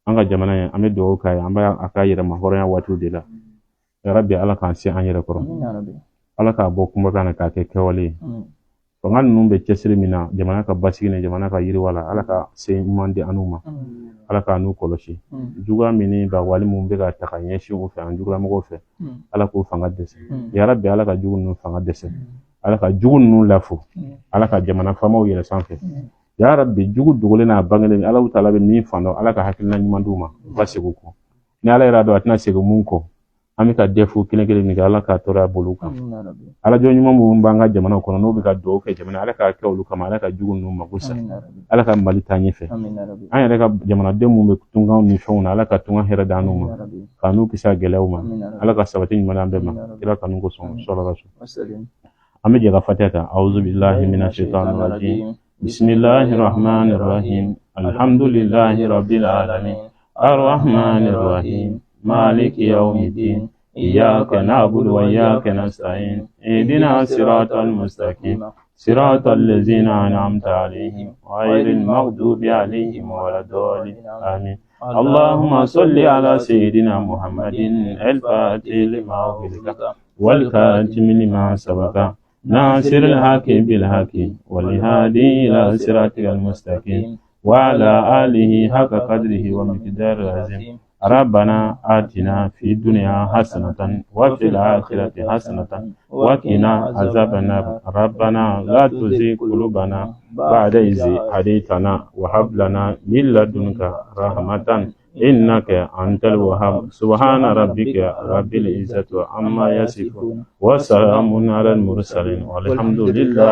An ka jamana in, an bɛ dugawu k'a ye, an b'a a ka yɛrɛma hɔrɔnya waatiw de la. Yarabi, Ala k'an se an yɛrɛ kɔrɔ. Ala k'a bɔ kumakan na k'a kɛ kɛwale ye. Fanga ninnu bɛ cɛsiri min na jamana ka basigi ni jamana ka yiriwa la, Ala ka se ɲuman di an n'u ma. Ala k'an n'u kɔlɔsi. Juguya min ni bagabali min bɛ ka ta ka ɲɛsin u fɛ, an jugulamɔgɔw fɛ, Ala k'u fanga dɛsɛ. Yarabi, Ala ka jugu ninnu fanga dɛsɛ. Ala ka jugu ninnu lafo. Ala ka jamana faamaw yɛlɛ sanfɛ. Yarabi, jugu dogolen n'a bangelen, Ala taala bɛ min fan dɔn, Ala ka hakilina ɲuman d'u ma, u ka segin u kɔ. Ni Ala yɛrɛ dɔn a tɛna segin mun kɔ, an bɛ ka dɛfu kelen kelen min kɛ, Ala k'a tɔɔrɔya bolo u kan. Ala jɔn ɲuman minnu b'an ka jamana kɔnɔ, n'u bɛ ka dugawu kɛ jamana, Ala k'a kɛ olu kama, Ala ka jugu ninnu mako sa. Ala ka Mali taa ɲɛfɛ. An yɛrɛ ka jamanaden minnu bɛ tunkan ni fɛnw na, Ala ka tunkan hɛrɛ d'an n'u ma, k'an n'u kisi a gɛlɛyaw ma. Ala ka sabati ɲuman d'an bɛɛ ma. Kira kanu kosɔn, sɔlala. An bɛ jɛ ka fatiha ta. Awuzu billahi mina shaitani rajim. Bismillahi rahmani rahim. Alhamdulillahi rabbil alamin. Arrahmani rahim. Maliki yawmiddin. إياك نعبد وإياك نستعين اهدنا الصراط المستقيم صراط الذين أنعمت عليهم غير المغضوب عليهم ولا الضالين آمين. اللهم صل على سيدنا محمد الفاتح لما أغلق والخاتم لما سبق ناصر الحق بالحق والهادي إلى صراطك المستقيم وعلى آله حق قدره ومقداره العظيم. ربنا آتنا في الدنيا حسنة وفي الآخرة حسنة وقنا عذاب النار. ربنا لا تزغ قلوبنا بعد إذ هديتنا وهب لنا من لدنك رحمة إنك أنت الوهاب. سبحان ربك رب العزة عما يصفون وسلام على المرسلين والحمد لله.